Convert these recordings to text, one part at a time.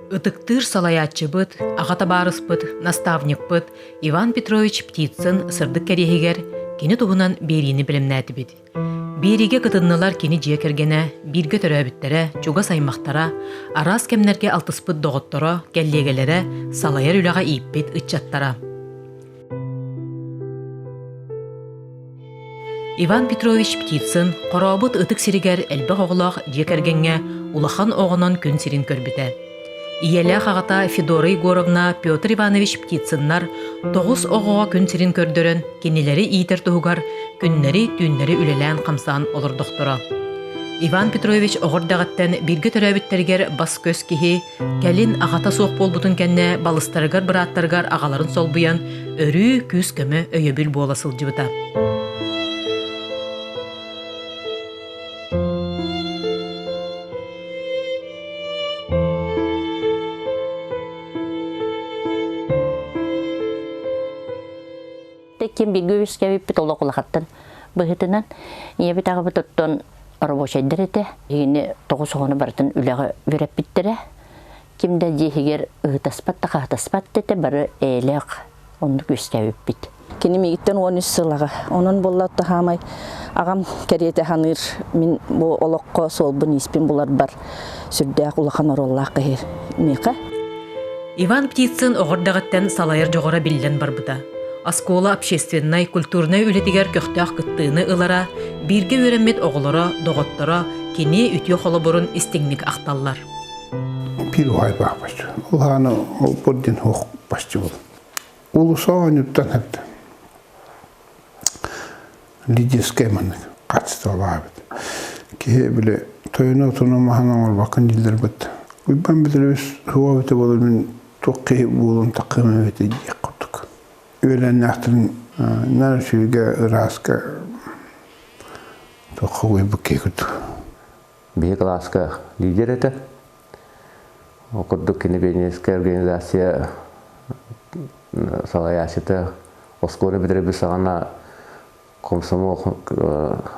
Ытыктыыр салайааччыбыт, аҕа табаарыспыт, наставникпыт Иван Петрович Птицын сырдык кэриэһигэр кини туһунан биэриини бэлэмнээтибит. Биэриигэ кытыннылар кини дьиэ кэргэнэ, бииргэ төрөөбүттэрэ, чугас аймахтара, араас кэмнэргэ алтыспыт доҕотторо, кэллиэгэлэрэ, салайар үлэҕэ ииппит ыччаттара. Иван Петрович Птицын Хорообут ытык сиригэр элбэх оҕолоох дьиэ кэргэҥҥэ улахан оҕонон күн сирин көрбүтэ. Ийэлээх аҕата Федора Егоровна Петр Иванович Птицыннар тоҕус оҕоҕо күн сирин көрдөрөн кинилэри иитэр туһугар күннэри-түүннэри үлэлээн-хамсаан олордохторо. Иван Петрович оҕо эрдэҕиттэн бииргэ төрөөбүттэригэр бас-көс киһи, Кэлин аҕата суох буолбутун кэннэ балыстарыгар бырааттарыгар аҕаларын солбуйан өрүү күүс-көмө өйөбүл буола сылдьыбыта. Ким бииргэ үөскээбиппит олох улахаттан быһыытынан ийэбит аҕабыт оттон рабочайдар этэ. Биһигини тоҕус оҕону барытын үлэҕэ үөрэппиттэрэ. Ким да дьиэ иһигэр ыһытаспат да хаһытаспат да этэ, бары эйэлээх оннук үөскээбиппит. Кини миигиттэн 13 сыл аҕа. Онон буолла хаамай аҕам кэриэтэ саныыр мин бу олоххо суолбун-ииспин буларбар сүрдээх улахан оруоллаах киһи миэхэ. Иван Птицын оҕо эрдэҕиттэн салайар дьоҕура биллэн барбыта. Оскуола общественнай, культурнай үлэтигэр көхтөөх кыттыыны ылара, бииргэ үөрэммит оҕолоро, доҕотторо кини үтүө холобурун истиҥник ахталлар. Биир уһайбаах баччы. Улааны ол дин хуох баччы был. Улуса оонньуттан хэптэ. Лидерскэй маннык качестволаабыт. Киһи били тойону отуну маһан оҥорбаккын дииллэр быт. Уйбан Петрович суох эбитэ буолар мин туох киһи буолуон такыым эбитэ диэх курдук. Үөлэннээхтэрин наар үчүгэйгэ ырааска туохха уйбут киһи курдук. Биһи кылааска лидер этэ. Ол курдук кини пионерская организация салайааччыта оскуола бүтэрбит саҕана комсомол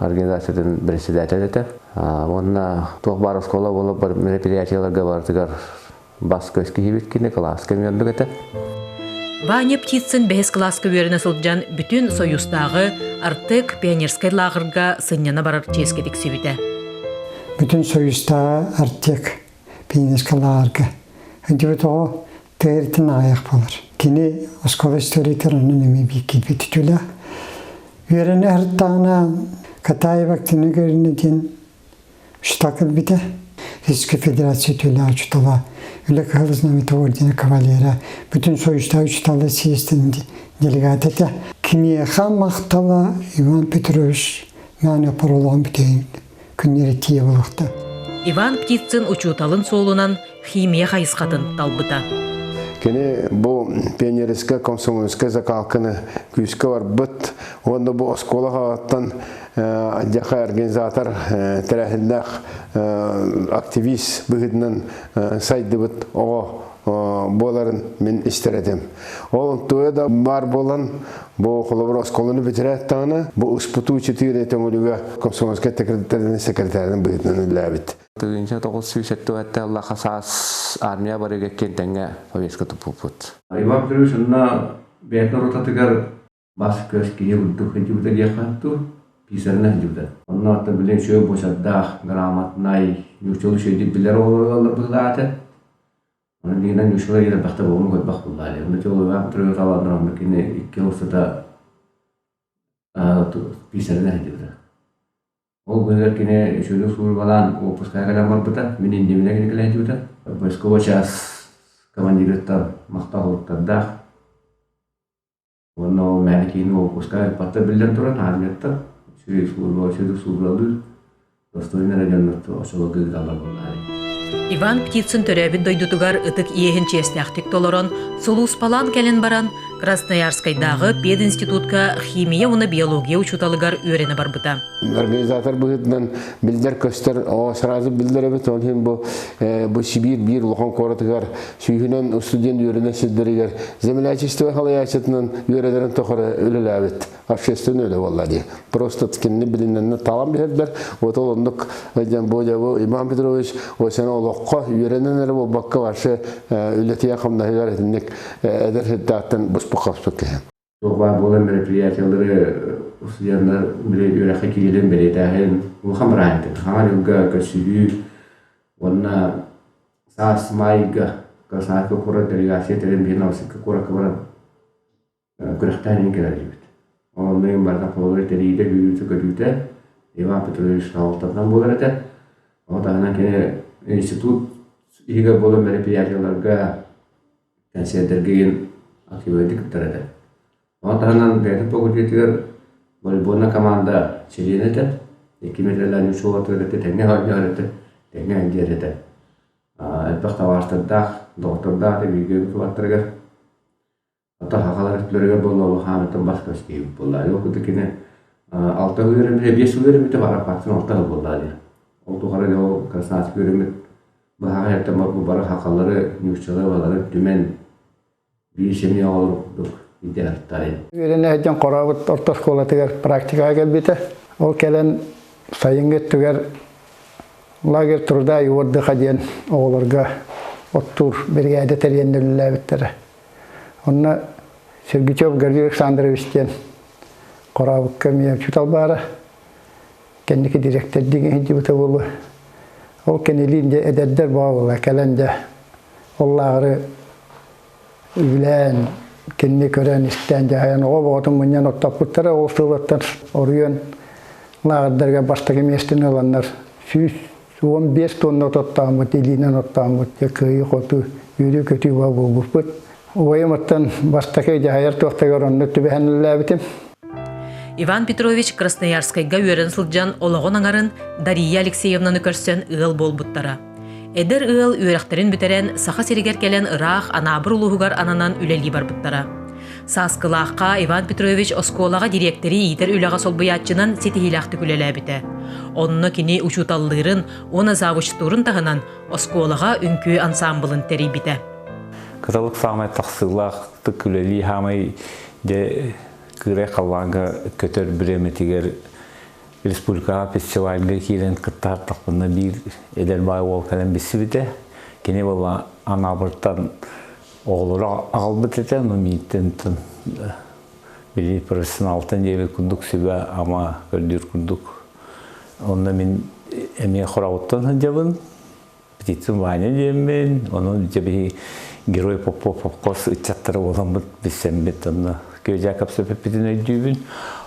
организациятын председатель этэ. Уонна туох баар оскуола буолар мероприятиеларга барытыгар бас-көс киһибит кини кылааска үөрдүк этэ. Ваня Птицын бэһис кылааска үөрэнэ сылдьан бүтүн Союзтааҕы Артек пионерскай лааҕырга сынньана барар чиэскэ тиксибитэ. Бүтүн Союзтааҕы Артек пионерскай лааҕырга сылдьыбыт оҕо тыа аҕыйах буолар. Кини оскуола историятыгар онон эмиэ биир киирбит үтүөлээх. Үөрэнэ сырыттаҕына Катаева Актина Григорьевна диэн штат ылбыта. Российскай Федерация үтүөлээх учуутала, Үлэ Кыһыл Знамята ордена кавалера, бүтүн Союзтаах учууталлар съездин делегата этэ. Киниэхэ махтала Иван Петрович Маня прологын бүтейин күннэри тиийэ булуохта. Иван Птицын учууталын суолунан химия хайысхатын талбыта. Кини бу пионерскай комсомольскай закалканы күүскэ барбыт уонна бу оскуола хаҕаттан дьаха организатор тэрээһиннээх активист быһыытынан сайдыбыт оҕо буоларын мин истэр этим. Ол туя да бар буолан бу холобур оскуоланы бүтэрээт даҕаны бу ыспытуу чытыыр өтөҥүлүгэ комсомольскай секретарин быһыытынан үлэлээбит. Тыһыынча тоҕус сүүс сэттэ аллаха саас армия барыга киэнтэҥҥэ повестка туппуппут. Иван Петрович онно бэйэтин ротатыгар бас-көс киһи курдук сылдьыбыта диэххэ дуу, писарынан сылдьыбыта. Онно оттон билин үчүгэй буочардаах, грамотнай, нууччалыы үчүгэйдик билэр оҕолор ылаллар быһыылаах этэ. Онон дигинэн нууччалар элбэхтэ буолуҥ көрбөх буллаали. Онно Иван Петрович талааннар онно кини икки сыл устата писарынан сылдьыбыта. Ол быыһыгар кини үчүгэйдик службалаан уоппускаҕа кэлэн барбыта, мин иннибинэ кини кэлэн сылдьыбыта. Войсковой час командирыттан махтал уруктардаах. Уонна ол мээнэ киһини уоппускаҕа ыыппаттар биллэн туран, армияттан үчүгэй служба, үчүгэйдик службалыыр достойный эрэ дьоннор очолорго ыыталлар буоллаҕа. Иван Птицын төрөөбүт дойдутугар ытык иэһин чиэстээхтик толорон, сулууспалаан кэлэн баран, Красноярскайдааҕы пединститутка химия уонна биология учууталыгар үөрэнэ барбыта. Организатор быһыытынан биллэр-көстөр, оо, сразу биллэр эбит, ол иһин бу бу Сибиир биир улахан куоратыгар сүүһүнэн студент үөрэнэр сирдэригэр землячество халайааччытынан үөрэнэрин тухары үлэлээбит общественный үлэ буолла дии. Просто кинини билиннэннэ талан биһэрдэр. Вот ол оннук дьон бу бу Иван Петрович осен олоххо үөрэнэн эрэ буолбакка вообще үлэтигэр хамнаһыгар итинник эдэр сирдээттэн буспут киһи. Туох баар буолан мероприятиялары студеннар били үөрэххэ киирэн бэлиэтээһин улахан бырааһынньык. Хаҥа дьылга көрсүһүү уонна саас маайга Красноярскай куорат делегация тэрин биһин Алсыкка куоракка баран күрэхтээн иһин кэлэр диэбит. Онно иһин барыта холобура тэриитэ, сүүрүүтэ-көтүүтэ Иван Петрович салалтатынан буолар этэ. Ол таһынан кини институт иһигэр буолар мероприятиеларга, кэнсиэрдэргэ иһин активнайдык кыттар этэ. Ону таһынан бэйэтин факультетыгар волейбольнай команда чилиэнэ этэ. Икки метрэлээх ньучуолатыгар этэ, тэҥҥэ оонньоор этэ, тэҥҥэ илдьэр этэ. Элбэх табаарыстардаах, доҕоттордоох этэ бииргэ кубаттарыгар. Оттон сахалар өттүлэригэр буолла улаханыттан бас-көс киһибит буолла. Ол курдук кини алта сыл үөрэммитэ, биэс сыл үөрэммитэ, бараппаттан алта сыл буолла дии. Ол тухары ол Красноярск үөрэммит быһаҕа эртэн бу бары сахалары, нууччалары балары түмэн биир семья оҕолору курдук идеалыттарай. Үөрэнэ сылдьан Хорообут орто оскуолатыгар практикаҕа кэлбитэ. Ол кэлэн сайыҥҥы өттүгэр лагерь труда и отдыха диэн оҕолорго оттуур биригээдэ тэрийэн үлэлээбиттэрэ. Онно Сергучев Гаврил Александрович диэн Хорообукка эмиэ учуутал баара. Кэнники дириэктэрдиин сылдьыбыта буолуо. Ол кэнилиин дьэ эдэрдэр буола кэлэн дьэ ол лааҕыры үбүлээн, кинини көрөн-истэн дьаһайан оҕо оҕотун мунньан оттоппуттара. Ол сылыттан оруйан лааҕырдарга бастакы миэстэни ыланнар 115 тонна оттооммут, илиинэн оттооммут, дьэ кыайыы-хотуу, үөрүү-көтүү буолбуппут. Убайым оттон бастакы дьаһайар туохтагар оннук түбэһэн үлэлээбитим. Иван Петрович Красноярскайга үөрэн сылдьан олоҕун аҥарын Дария Алексеевнаны көрсөн ыал буолбуттара. Эдэр ыал үөрэхтэрин бүтэрэн Саха сиригэр кэлэн ыраах Анаабыр улууһугар ананан үлэлии барбыттара. Сааскылаахха Иван Петрович оскуолаҕа дириэктэри иитэр үлэҕэ солбуйааччынан ситиһиилээхтик үлэлээбитэ. Онно кини учууталлыырын уонна завучтуурун таһынан оскуолаҕа үҥкүү ансаамбылын тэрийбитэ. Кыталык саамай тахсыылаахтык үлэлии хаамай дьэ кыырай халлааҥҥа көтөр бириэмэтигэр республикаҕа фестивальга киирэн кыттаһартахпына биир эдэр баай уол кэлэн билсибитэ. Кини буолла Анаабыртан оҕолору аҕалбыт этэ, ону мииттэн били профессионалтан диэбит курдук сүбэ-ама көрдүүр курдук. Онно мин эмиэ Хороҕуттан сылдьабын, Птицын Ваня диэммин, онон дьэ биһи Герой Попов Попкос ыччаттара буоламмыт билсэммит онно Күөдьээ кэпсэппиппитин өйдүүбүн.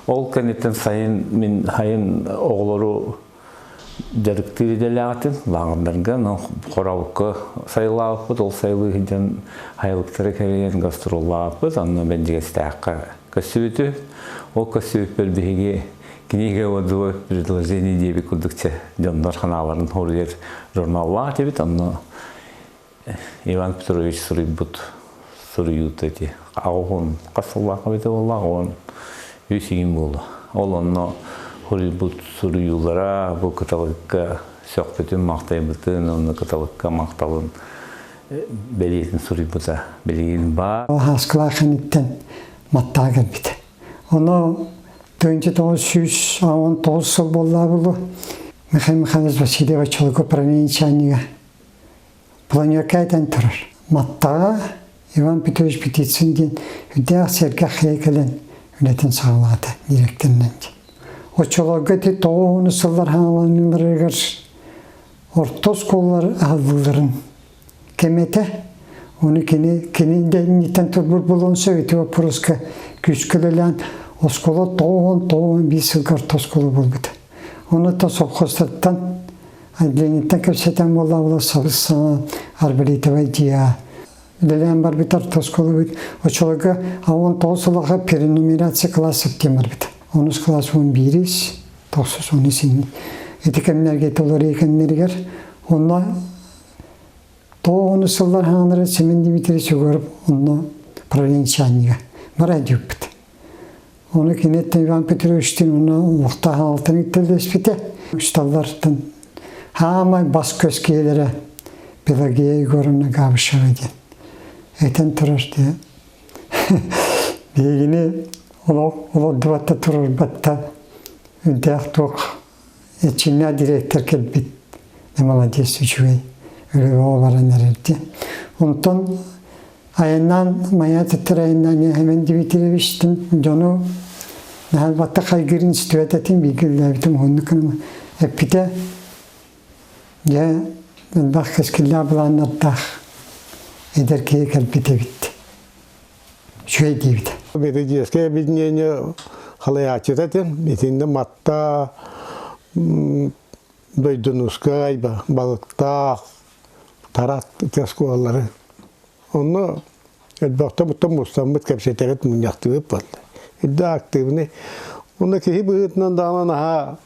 Ол кэнниттэн сайын мин сайын оҕолору дьарыктыыр идэлээхтим лааҕырдарга, но Хорообукка сайылаабыппыт, ол сайылыы сылдьан сайылыктары кэрийэн гастроллаабыппыт, онно Бэрдьигэстээххэ көрсүбүтү. Ол көрсүбүппэр биһиги Книга отзывов предложений диэбит курдук чэ дьоннор ханааларын хоруйар журналлаах диэбит онно Иван Петрович суруйбут суруйуута ити аҕыһын хас сыллаах эбитэ буолла 13 игин буолла ол онно суруйбут суруйуулара бу кыталыкка сөхпүтүн махтайбытын онно кыталыкка махталын бэлиэтин суруйбута билигин баар Хаскылаах иниттэн маттаа кэлбит. Ону 1919 сыл буоллаа булу Михаил Михайлович Васильева Чолго управление планерка этэн турар. Маттаҕа Иван Петрович Птицын диэн үрдээх сэргэх киһи кэлэн үлэтин саҕалаата директорынан. Оччолорго ити тоҕус сыллар хааланыыларыгар орто оскуолалар аһыллыыларын кэмэтэ. Ону кини кини инниттэн турбут буолуон сөп ити боппуруоска күүскэ үлэлээн оскуола 91 сылга орто оскуола буолбута. Ону то совхозтартан отделениеттан кэпсэтэн буолла сабыс-саҥа арбалетовай дьиэ үлэлээн барбыт орто оскуолабыт оччолорго 19 сылга перенумерация классов диэн барбыта. Онус класс 11-ис, тохсус онус ити кэмнэргэ толору кэмнэригэр онно Тоҕус сыллар хаалары Семен Дмитриевич Егоров онно провинциальнига. Бара дьүппүт. Оны киниттен Иван Петровичтин уна улуктаах алтын иттеллеспите. Учталлартан хаамай бас көс киһилэрэ Пелагея Егоровна Габышева диэн этэн турар диye. Биһигини олордубатта турарбатта үрдээх туох ичиннэ директор кэлбит молодец үчүгэй үлэҕэ баран эрэрди. Онтон айаннаан Майа тыттар айаннаан Хэмэн Дмитриевичтин дьону наһалбатта хайгырын истибэт этим бииргэ үлэлээбитим уһуннук гынан эппитэ дьэ элбэх кэскиллээх былааннардаах эдэр киһи кэлбит эбит үчүгэй диэбитэ. Методическое объединение халайааччыта этим. Итиннэ Матта Дойдунускай, Балыктаах, Тарат оскуолалары. Онно элбэхтэ буттан мустаммыт кэпсэтэбит мунньахтыыбыт буолла. Ирдэ активный. Онно киһи быһыытынан даҕаны наһаа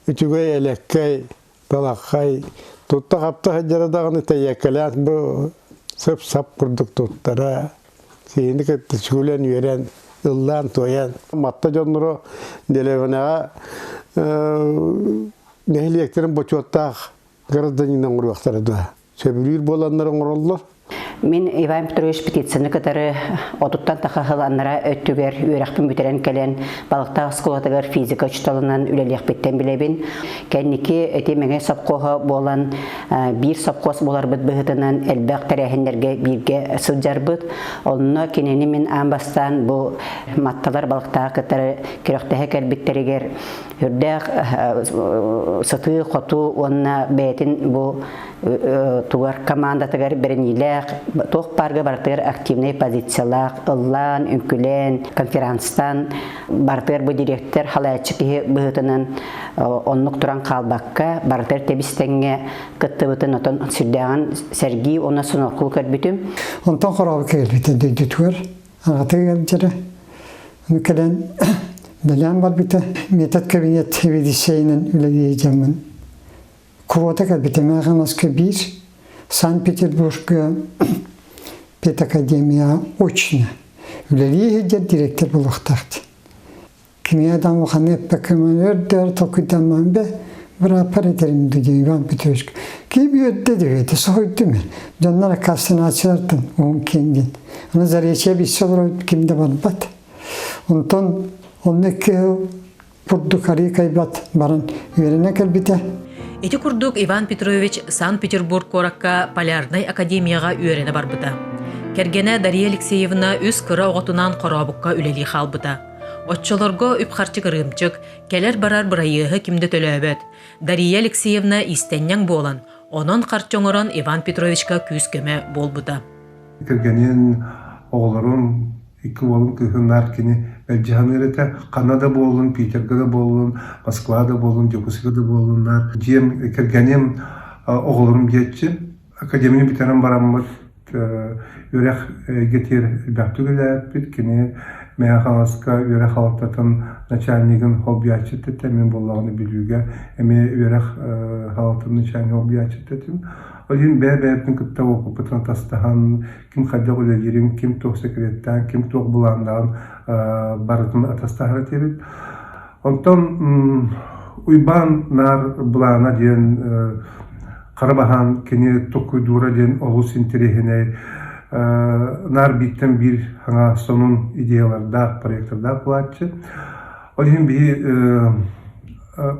үчүгэй, элэккэй, талаххай, тутта-хапта сылдьара даҕаны тэйиэккэлээх бу сып-сап курдук туттара. Киһини кытта сүгүлэн үөрэн, ыллаан-туойан. Матта дьонноро дэриэбинэҕэ нэһилиэктэрин бочуоттаах гражданин оҥоруохтара дуо? Сөбүлүүр буоланнар оҥороллор. Мин Иван Петрович Птицыны кытары отуттан таха сыл аннара өттүгэр үөрэхпин бүтэрэн кэлэн Балыктаах оскуолатыгар физика учууталынан үлэлиэхпиттэн билэбин. Кэнники эти Мэҥэ сопхуоһа буолан биир сопхуос буоларбыт быһыытынан элбэх тэрээһиннэргэ бииргэ сылдьарбыт. Онно кинини мин аан бастаан бу матталар балыктаах кытары күрэхтэһэ кэлбиттэригэр үрдээх сытыы-хотуу уонна бэйэтин бу тугар командатыгар бэриниилээх, туох баарга барытыгар активнай позициялаах, ыллаан, үҥкүлээн, конференцтаан барытыгар бу директор халааччы киһи быһыытынан оннук туран хаалбакка, барытыгар тэбис-тэҥҥэ кыттыбытын отон сүрдээҕин сэргии уонна сонорхуу көрбүтүм. Онтон хорообукка кэлбитэ дойдутугар аҕатыгар ыалдьара. Ону кэлэн дэлээн барбыта. Метод кабинет сэбиэдиссэйинэн үлэлии дьаммын Квота кэлбитэ Мэханаска биир, Санкт-Петербургка педакадемияҕа очно үлэлии сылдьар директор буолуохтаах дии. Кимиэхэ улаханнык эппэккэ өрдөр толкуйдаммын бэ бырааппар этэрим диэн Иван Петрович киһи үөрдэ диэбитэ соһуйдум дьоннор аккаастанааччылартан уһун киэҥ диэн аны Заречье билсэ олорор ким да барбат онтон онно икки сыл курдук арыы кайбат баран үөрэнэ кэлбитэ. Ити курдук Иван Петрович Санкт-Петербург куоракка Полярнай академияҕа үөрэнэ барбыта. Кэргэнэ Дария Алексеевна үс кыра оҕотунаан хорообукка үлэлии хаалбыта. Оччолорго үп-харчы кырыымчык, кэлэр-барар бырайыаһы ким да төлөөбөт. Дария Алексеевна иистэнньэҥ буолан, онон харчы оҥорон Иван Петровичка күүс-көмө буолбута. Кэргэнин, оҕолорун икки уолун кыыһын наар кини мэлдьи саныыр этэ. Ханна да буоллун, Питерга да буоллун, Москва да буоллун, Дьокуускайга да буоллун наар дьиэм, кэргэним, оҕолорум диэччи. Академияны бүтэрэн бараммыт үөрэх эйгэтигэр элбэхтик үлэлээбиппит. Кини Мэҥэ Хаҥаласка үөрэх салалтатын начальнигын холбуйааччыта этэ, мин буоллаҕына Бүлүүгэ эмиэ үөрэх салалтатын начальнигын холбуйааччыта этим. Ол иһин бэйэ-бэйэбитин кытта уопуппутун атастаһан, ким хайдах үлэлиирин, ким туох секреттээн, ким туох былааннааҕын барытын атастаһар этибит. Онтон Уйбаан наар былаана диэн хара баһаан кини токкуйдуура диэн олус интэриэһинэй наар бииртэн биир саҥа сонун идеялардаах, проектордаах буолааччы. Ол иһин биһи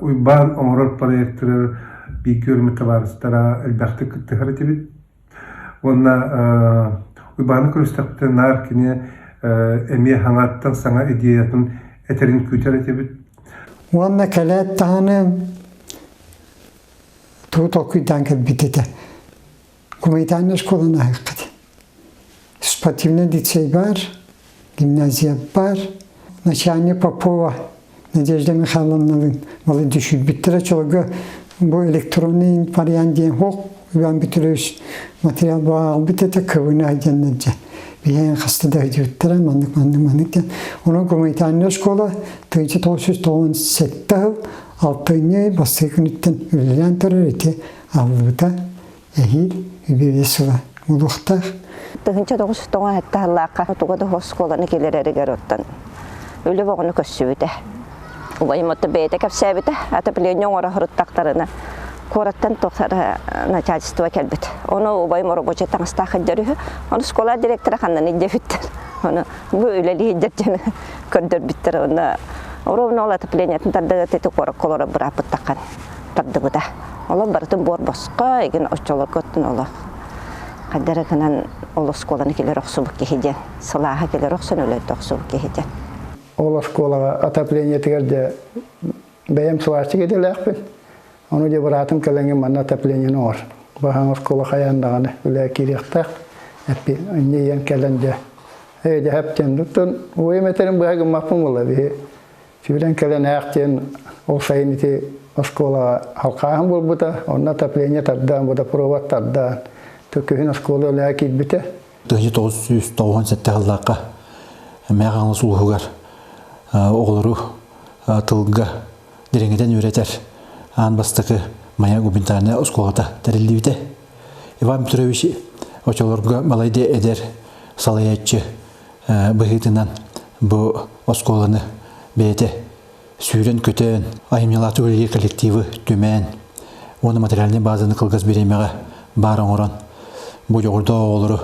Уйбаан оҥорор проекторы бииргэ үөрэммит табаарыстара элбэхтик кыттыһар этибит. Уонна Уйбааны көрүстэхпитинэ наар кини эмиэ саҥаттан саҥа идеятын этэрин күүтэр этибит. Уонна кэлээт даҕаны тугу толкуйдаан кэлбит этэ. Гуманитарнай школаны аһыаххыт. Спортивный лицей бар, гимназия бар. Начальник Попова Надежда Михайловналыын балай түшүрбүттэрэ чолго бу электронный вариант диэн хоқ Иван Петрович материал буаалбыт этэ кыбына диэннэрдэ биһиэн хаста да өйдүбүттэрэ маннык маннык маннык диэн онон гуманитарная школа 1997 сыл алтынньы бастакы күнүттэн үлэлээн турар ити аллыбыта эһиил үбү сыла. Улуохтаах. Тыһынча тоҕус тоҕо хаттаһаллаахха туга да оскуоланы килэрэригэр оттон үлэ боҕону көссүбүтэ. Убайым отто бэйэтэ кэпсээбитэ, отопление оҥоро хоруттахтарына куораттан тохтара начальство кэлбит. Ону убайым рабочий таҥастаах илдьэр үһү. Ону школа директора ханнан илдьэбиттэр. Ону бу үлэлии илдьэр дьону көрдөрбүттэр. Онно ровно ол отоплениетын тардыгыт ити куоракка олорор бырааппыттаххан тардыбыта. Олор барытын буор босхо, эгин оччолорго оттон олох хайдара гынан ол оскуоланы кэлэр охсубут киһи диэн, сылааһа кэлэр охсон өлөйдө охсубут киһи диэн. Ол оскуолаҕа отоплениетыгар дьэ бэйэм сварщик идэлээхпин. Ону дьэ быраатым кэлэҥҥин манна отоплениены оҥор. Баһаҥ оскуола хайаан даҕаны үлэ киириэхтээх. Эппи инньэ ийэн кэлэн дьэ ээ дьэ хэп диэн туттун уойум этэрин быһа гыммаппын буолла биһи сүүрэн кэлэн ээх диэн ол сайын ити оскуолаҕа халхааһын буолбута онно отопление тардаан водопровод тардаан күһүн оскуола үлэҕэ киирбитэ 1997 сыллаахха Мээх Хаҥалас улууһугар оҕолору тылга дириҥэтэн үөрэтэр аан бастакы Майа гуманитарнай оскуолата тэриллибитэ. Иван Петрович очолорго балайда эдэр салайааччы быһыытынан бу оскуоланы бэйэтэ сүүрэн-көтөн, айымньылаах үлэлиир коллективы түмэн уонна материальнай базаны кылгас бириэмэҕэ баар оҥорон бу дьоҕурдаах оҕолору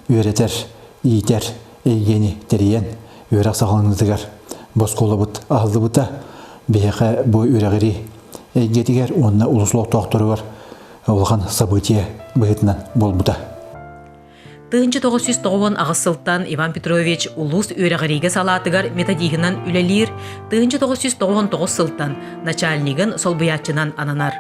үөрэтэр, иитэр эйгэни тэрийэн үөрэх саҕаланыытыгар бу оскуолабыт аһыллыбыта. Биһиэхэ бу үөрэҕирии эйгэтигэр уонна улуус олохтоохторугар улахан событие быһыытынан буолбута. 1998 сылтан Иван Петрович улуус үөрэҕириигэ салаатыгар методиһынан үлэлиир, 1999 сылтан начальнигын солбуйааччынан ананар.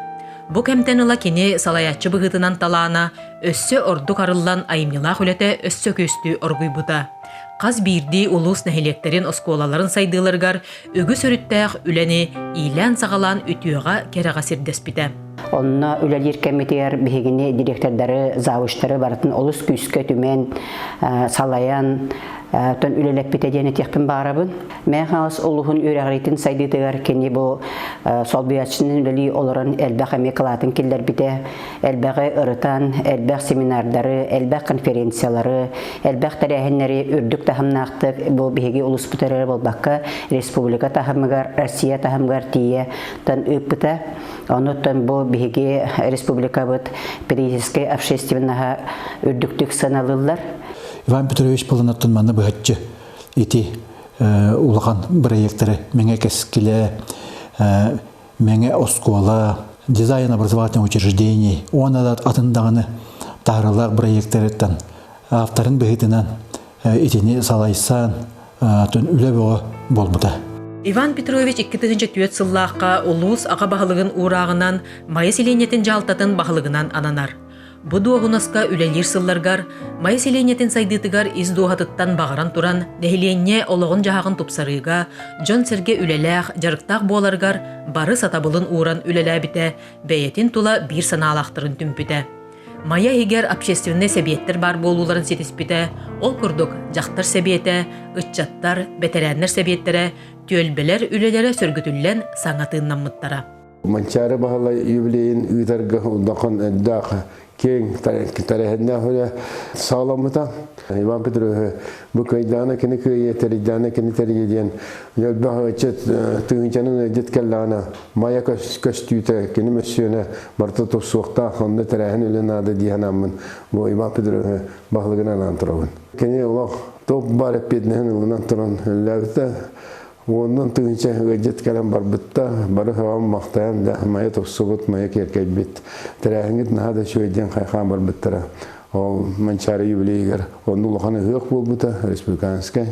Бу кэмтэн ыла кини салайааччы быһыытынан талаана өссө ордук арыллан айымньылаах үлэтэ өссө күөстүү оргуйбута. Хас биирдии улуус нэһилиэктэрин оскуолаларын сайдыыларыгар үгүс өрүттээх үлэни иилээн-саҕалаан үтүөҕэ кэрэҕэ сирдэспитэ. Онно үлэлиир кэмитигэр биһигини директордары, завучтары барытын олус күүскэ түмэн, салайан, тон үлэлэппитэ диэн этиэхпин баарабын. Мэҥэ Хаҥалас улууһун үөрэҕириитин сайдыытыгар кини бу солбуйааччынан үлэлии олорон элбэх эмиэ кылаатын киллэрбитэ, элбэҕи ырытан, элбэх семинардары, элбэх конференциялары, элбэх тэрээһиннэри үрдүк таһымнаахтык бу биһиги улууспут эрэ буолбакка республика таһымыгар, Россия таһымыгар тиийэ тан ыыппыта. Онуттан бу биһиги республикабыт педагогическай общественноһа үрдүктүк сыаналыыллар. Иван Петрович Полонаттан манна быһаччы ити улахан проекттары Мэҥэ кэскилэ, Мэҥэ оскуола, дизайн образовательных учреждений уонна да атын даҕаны таһаарыылаах проекттарыттан авторын быһыытынан итини салайсан үлэ бөҕө буолбута. Иван Петрович 2004 сыллаахха улуус аҕа баһылыгын уурааҕынан Майа сэлиэнньэтин дьаһалтатын баһылыгынан ананар. Бу дуоһунаска үлэлиир сылларгар Майа сэлиэнньэтин сайдыытыгар ис дууһатыттан баҕаран туран, нэһилиэнньэ олоҕун-дьаһаҕын тупсарыыга, дьон-сэргэ үлэлээх, дьарыктаах буоларыгар бары сатабылын ууран үлэлээбитэ, бэйэтин тула биир санаалаахтарын түмпүтэ. Майа иһигэр общественнай сэбиэттэр баар буолууларын ситиспитэ, ол курдук дьахтар сэбиэтэ, ыччаттар, бэтэрээннэр сэбиэттэрэ, түөлбэлэр үлэлэрэ сөргүтүллэн саҥа тыыннаммыттара. Манчаары Баһылай юбилейын ыытарга улахан элбэх киэҥ тэрээһиннээх үлэ саҕаламмыта. Иван Петрович бу кыайдаана кини кыайыа, тэрийдээнэ кини тэрийиэ диэн элбэх ыччат тыһыынчанан ыалдьыт кэллэҕинэ Майа көстүүтэ, кини мөссүөнэ барыта тупсуохтаах, онно тэрээһин үлэ наада дии санааммын бу Иван Петрович баһылыгынан анаан турабын. Кини олох топ баар эппиэтинэһин ылынан туран үлэлээбитэ. Уонунан тыһыынча ыалдьыт кэлэн барбытта, бары сөҕөн махтайан да мае тупсубут, мае киэркэйбит. Тэрээһиҥҥит наһаа да үчүгэй диэн хайхаан барбыттара. Ол Манчаары юбилейыгар онно улахан ыһыах буолбута, республиканскай.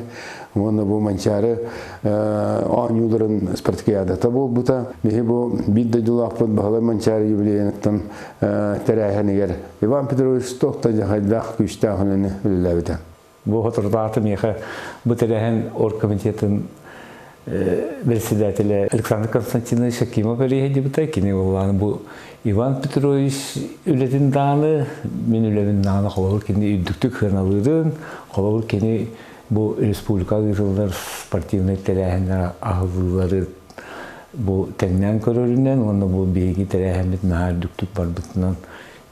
Уонна бу Манчаары оонньууларын спартакиадата буолбута. Биһи бу биир дойдулаахпыт Баһылай Манчаары юбилейыттан тэрээһинигэр Иван Петрович туох да дьаһайдаах күүстээх үлэни үлэлээбитэ. Бу соторутааҕыта миэхэ бу тэрээһин оргкомитетын председателэ Александр Константинович Акимов эрийэ Кини уоллааны бу Иван Петрович үлэтин даҕаны, мин үлэбин даҕаны холобур кини үрдүктүк сыаналыырын, холобур кини бу республика ыытыллар спортивнай тэрээһиннэр аһыллыылары бу тэҥнээн көрөрүнэн уонна бу биһиги тэрээһиммит наһаа үрдүктүк барбытынан.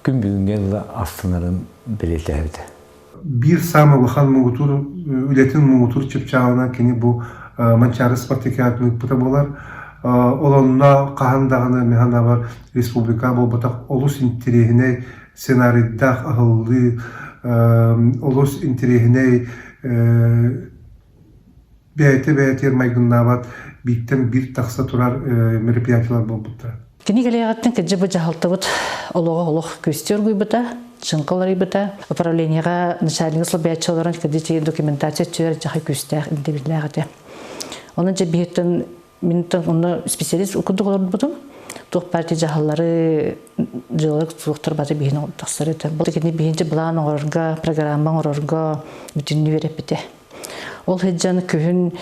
Күн бүгүҥҥэ дылы астынарын бэлиэтээбитэ. Биир саамай улахан муҥутуур үлэтин муҥутуур чыпчаалынан кини бу Манчаары спартакиадатын ыыппыта буолар. Ол онно хаһан даҕаны мин санаабар республика буолбатах олус интэриэһинэй сценарийдаах аһыллыы, олус интэриэһинэй бэйэтэ бэйэтигэр майгыннаабат бииртэн биир тахса турар мероприятиелар буолбуттара. Кини кэлиэҕиттэн кырдьык бу дьаһалтабыт олоҕо олох күүстүү оргуйбута, чыҥха уларыйбыта. Управлениеҕа начальник солбуйааччы олорон кырдьык документация өттүгэр дьаһай күүстээх ирдэбиллээх этэ. Онон дьэ биһиттэн мин онно специалист курдук олорбутум. Туох партия дьаһаллары дьыалалар суохтар бары биһини тахсар этэ. Бу кини биһинчи былаан оҥорорго, программа оҥорорго бүтүннүү үөрэппитэ. Ол сылдьан күһүн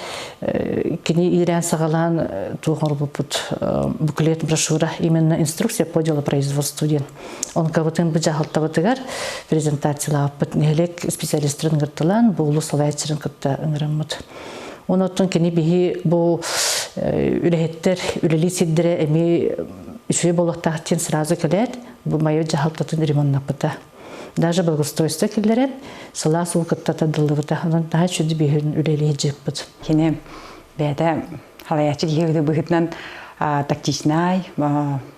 кини иирээн саҕалаан туох оҥорбуппут буклет брошюра именно инструкция по делопроизводству диэн. Онкабытын бу дьаһалтабытыгар презентациялаабыппыт нэһилиэк специалистарын ыҥыртылаан бу улуус салайааччыларын кытта ыҥыраммыт. Онон кини биһи бу үлэһиттэр үлэлии сирдэрэ эмиэ үчүгэй буолуохтаах диэн сразу кэлээт бу майор дьаһалтатын ремоннаппыта. Даже благоустройство киллэрэн, сылаас уу кытта тардыллыбыта. Онон наһаа үчүгэй биһин үлэлии дьыппыт. Кини бэйэтэ халайааччы киһи быһыытынан тактичнай,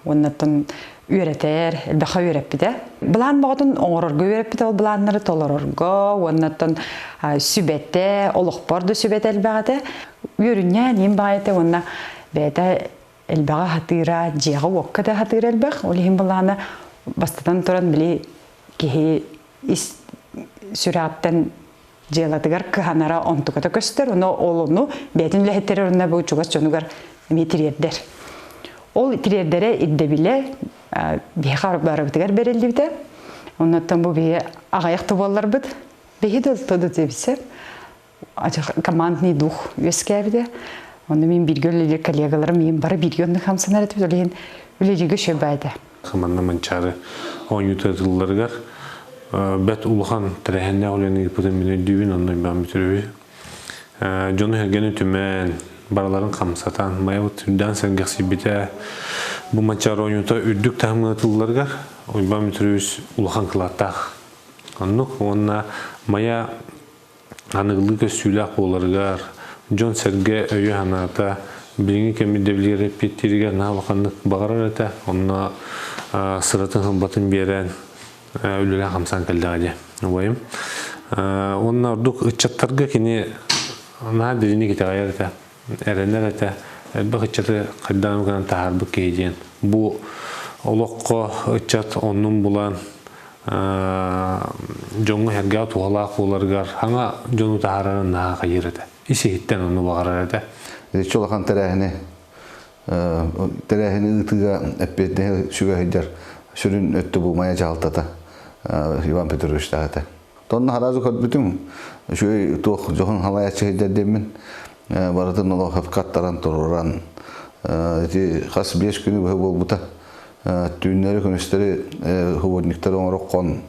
уоннаттан үөрэтэр, элбэххэ үөрэппитэ. Былаан боҕотун оҥорорго үөрэппитэ, ол былааннары толорорго, уоннаттан сүбэтэ, олохпор да сүбэтэ элбэх этэ. Үөрүнньээн иин баҕайыта уонна бэйэтэ элбэҕи хатыыра, дьиэҕэ-уокка да хатыыра элбэх. Ол иһин былаана бастатан туран били киһи ис сүрэҕиттэн дьыалатыгар кыһанара онтуката көстөр, ону ол ону бэйэтин үлэһиттэрэ уонна бу чугас дьонугар эмиэ тириэрдэр. Ол тириэрдэрэ ирдэбилэ биһиэхэ барыбытыгар бэриллибитэ. Оннуттан бу биһи аҕыйах да буолларбыт, биһи да тудутибисэ командный дух үөскээбитэ. Онно мин бииргэ үлэлиир коллегаларым мин бары бииргэ онно хамсанар этибит, ол иһин үлэлииргэ үчүгэй этэ. Манна Манчаары оонньуута тылларыгар бэт улахан тэрээһиннээх үлэни ыыппытын мин өйдүүбүн, онно Иван Петрович дьону-сэргэни түмэн, барыларын хамсатан, майабыт үрдээн сэргэхсийбитэ. Бу Манчаары оонньуута үрдүк таһымҥа тылларыгар Уйбаан Петрович улахан кылааттаах. Оннук уонна Майа аныгылыы көстүүлээх буоларыгар, дьон-сэргэ өйө-санаата билиҥҥи кэм ирдэбилигэр эппиэттииригэр наһаа улаханнык баҕарар этэ. Онно сыратын-сылбатын биэрэн үлэлээн-хамсаан кэллэҕэ дии убайым. Уонна ордук ыччаттарга кини наһаа дириҥник итэҕэйэр этэ, эрэнэр этэ. Элбэх ыччаты хайдах гынан таһаарбыт киһи диэн. Бу олоххо ыччат оннун булан дьоҥҥо-сэргэҕэ туһалаах буоларыгар хаҥа дьону таһаарарын наһаа хайыыр этэ. Ис-иһиттэн ону баҕарар этэ. Иччи улахан тэрээһини тэрээһини ыытыыга эппиэтинэһи сүгэ сылдьар сүрүн өттө бу Майа дьаһалтата Иван Петрович этэ. Тонна харазы көрбүтүм, үчүгэй туох дьоһун халайааччы сылдьар диэммин барытын олох хаттаран туруран ити хас биэс күнү быһа буолбута. Түүннэри күнүстэри художниктар оҥороххон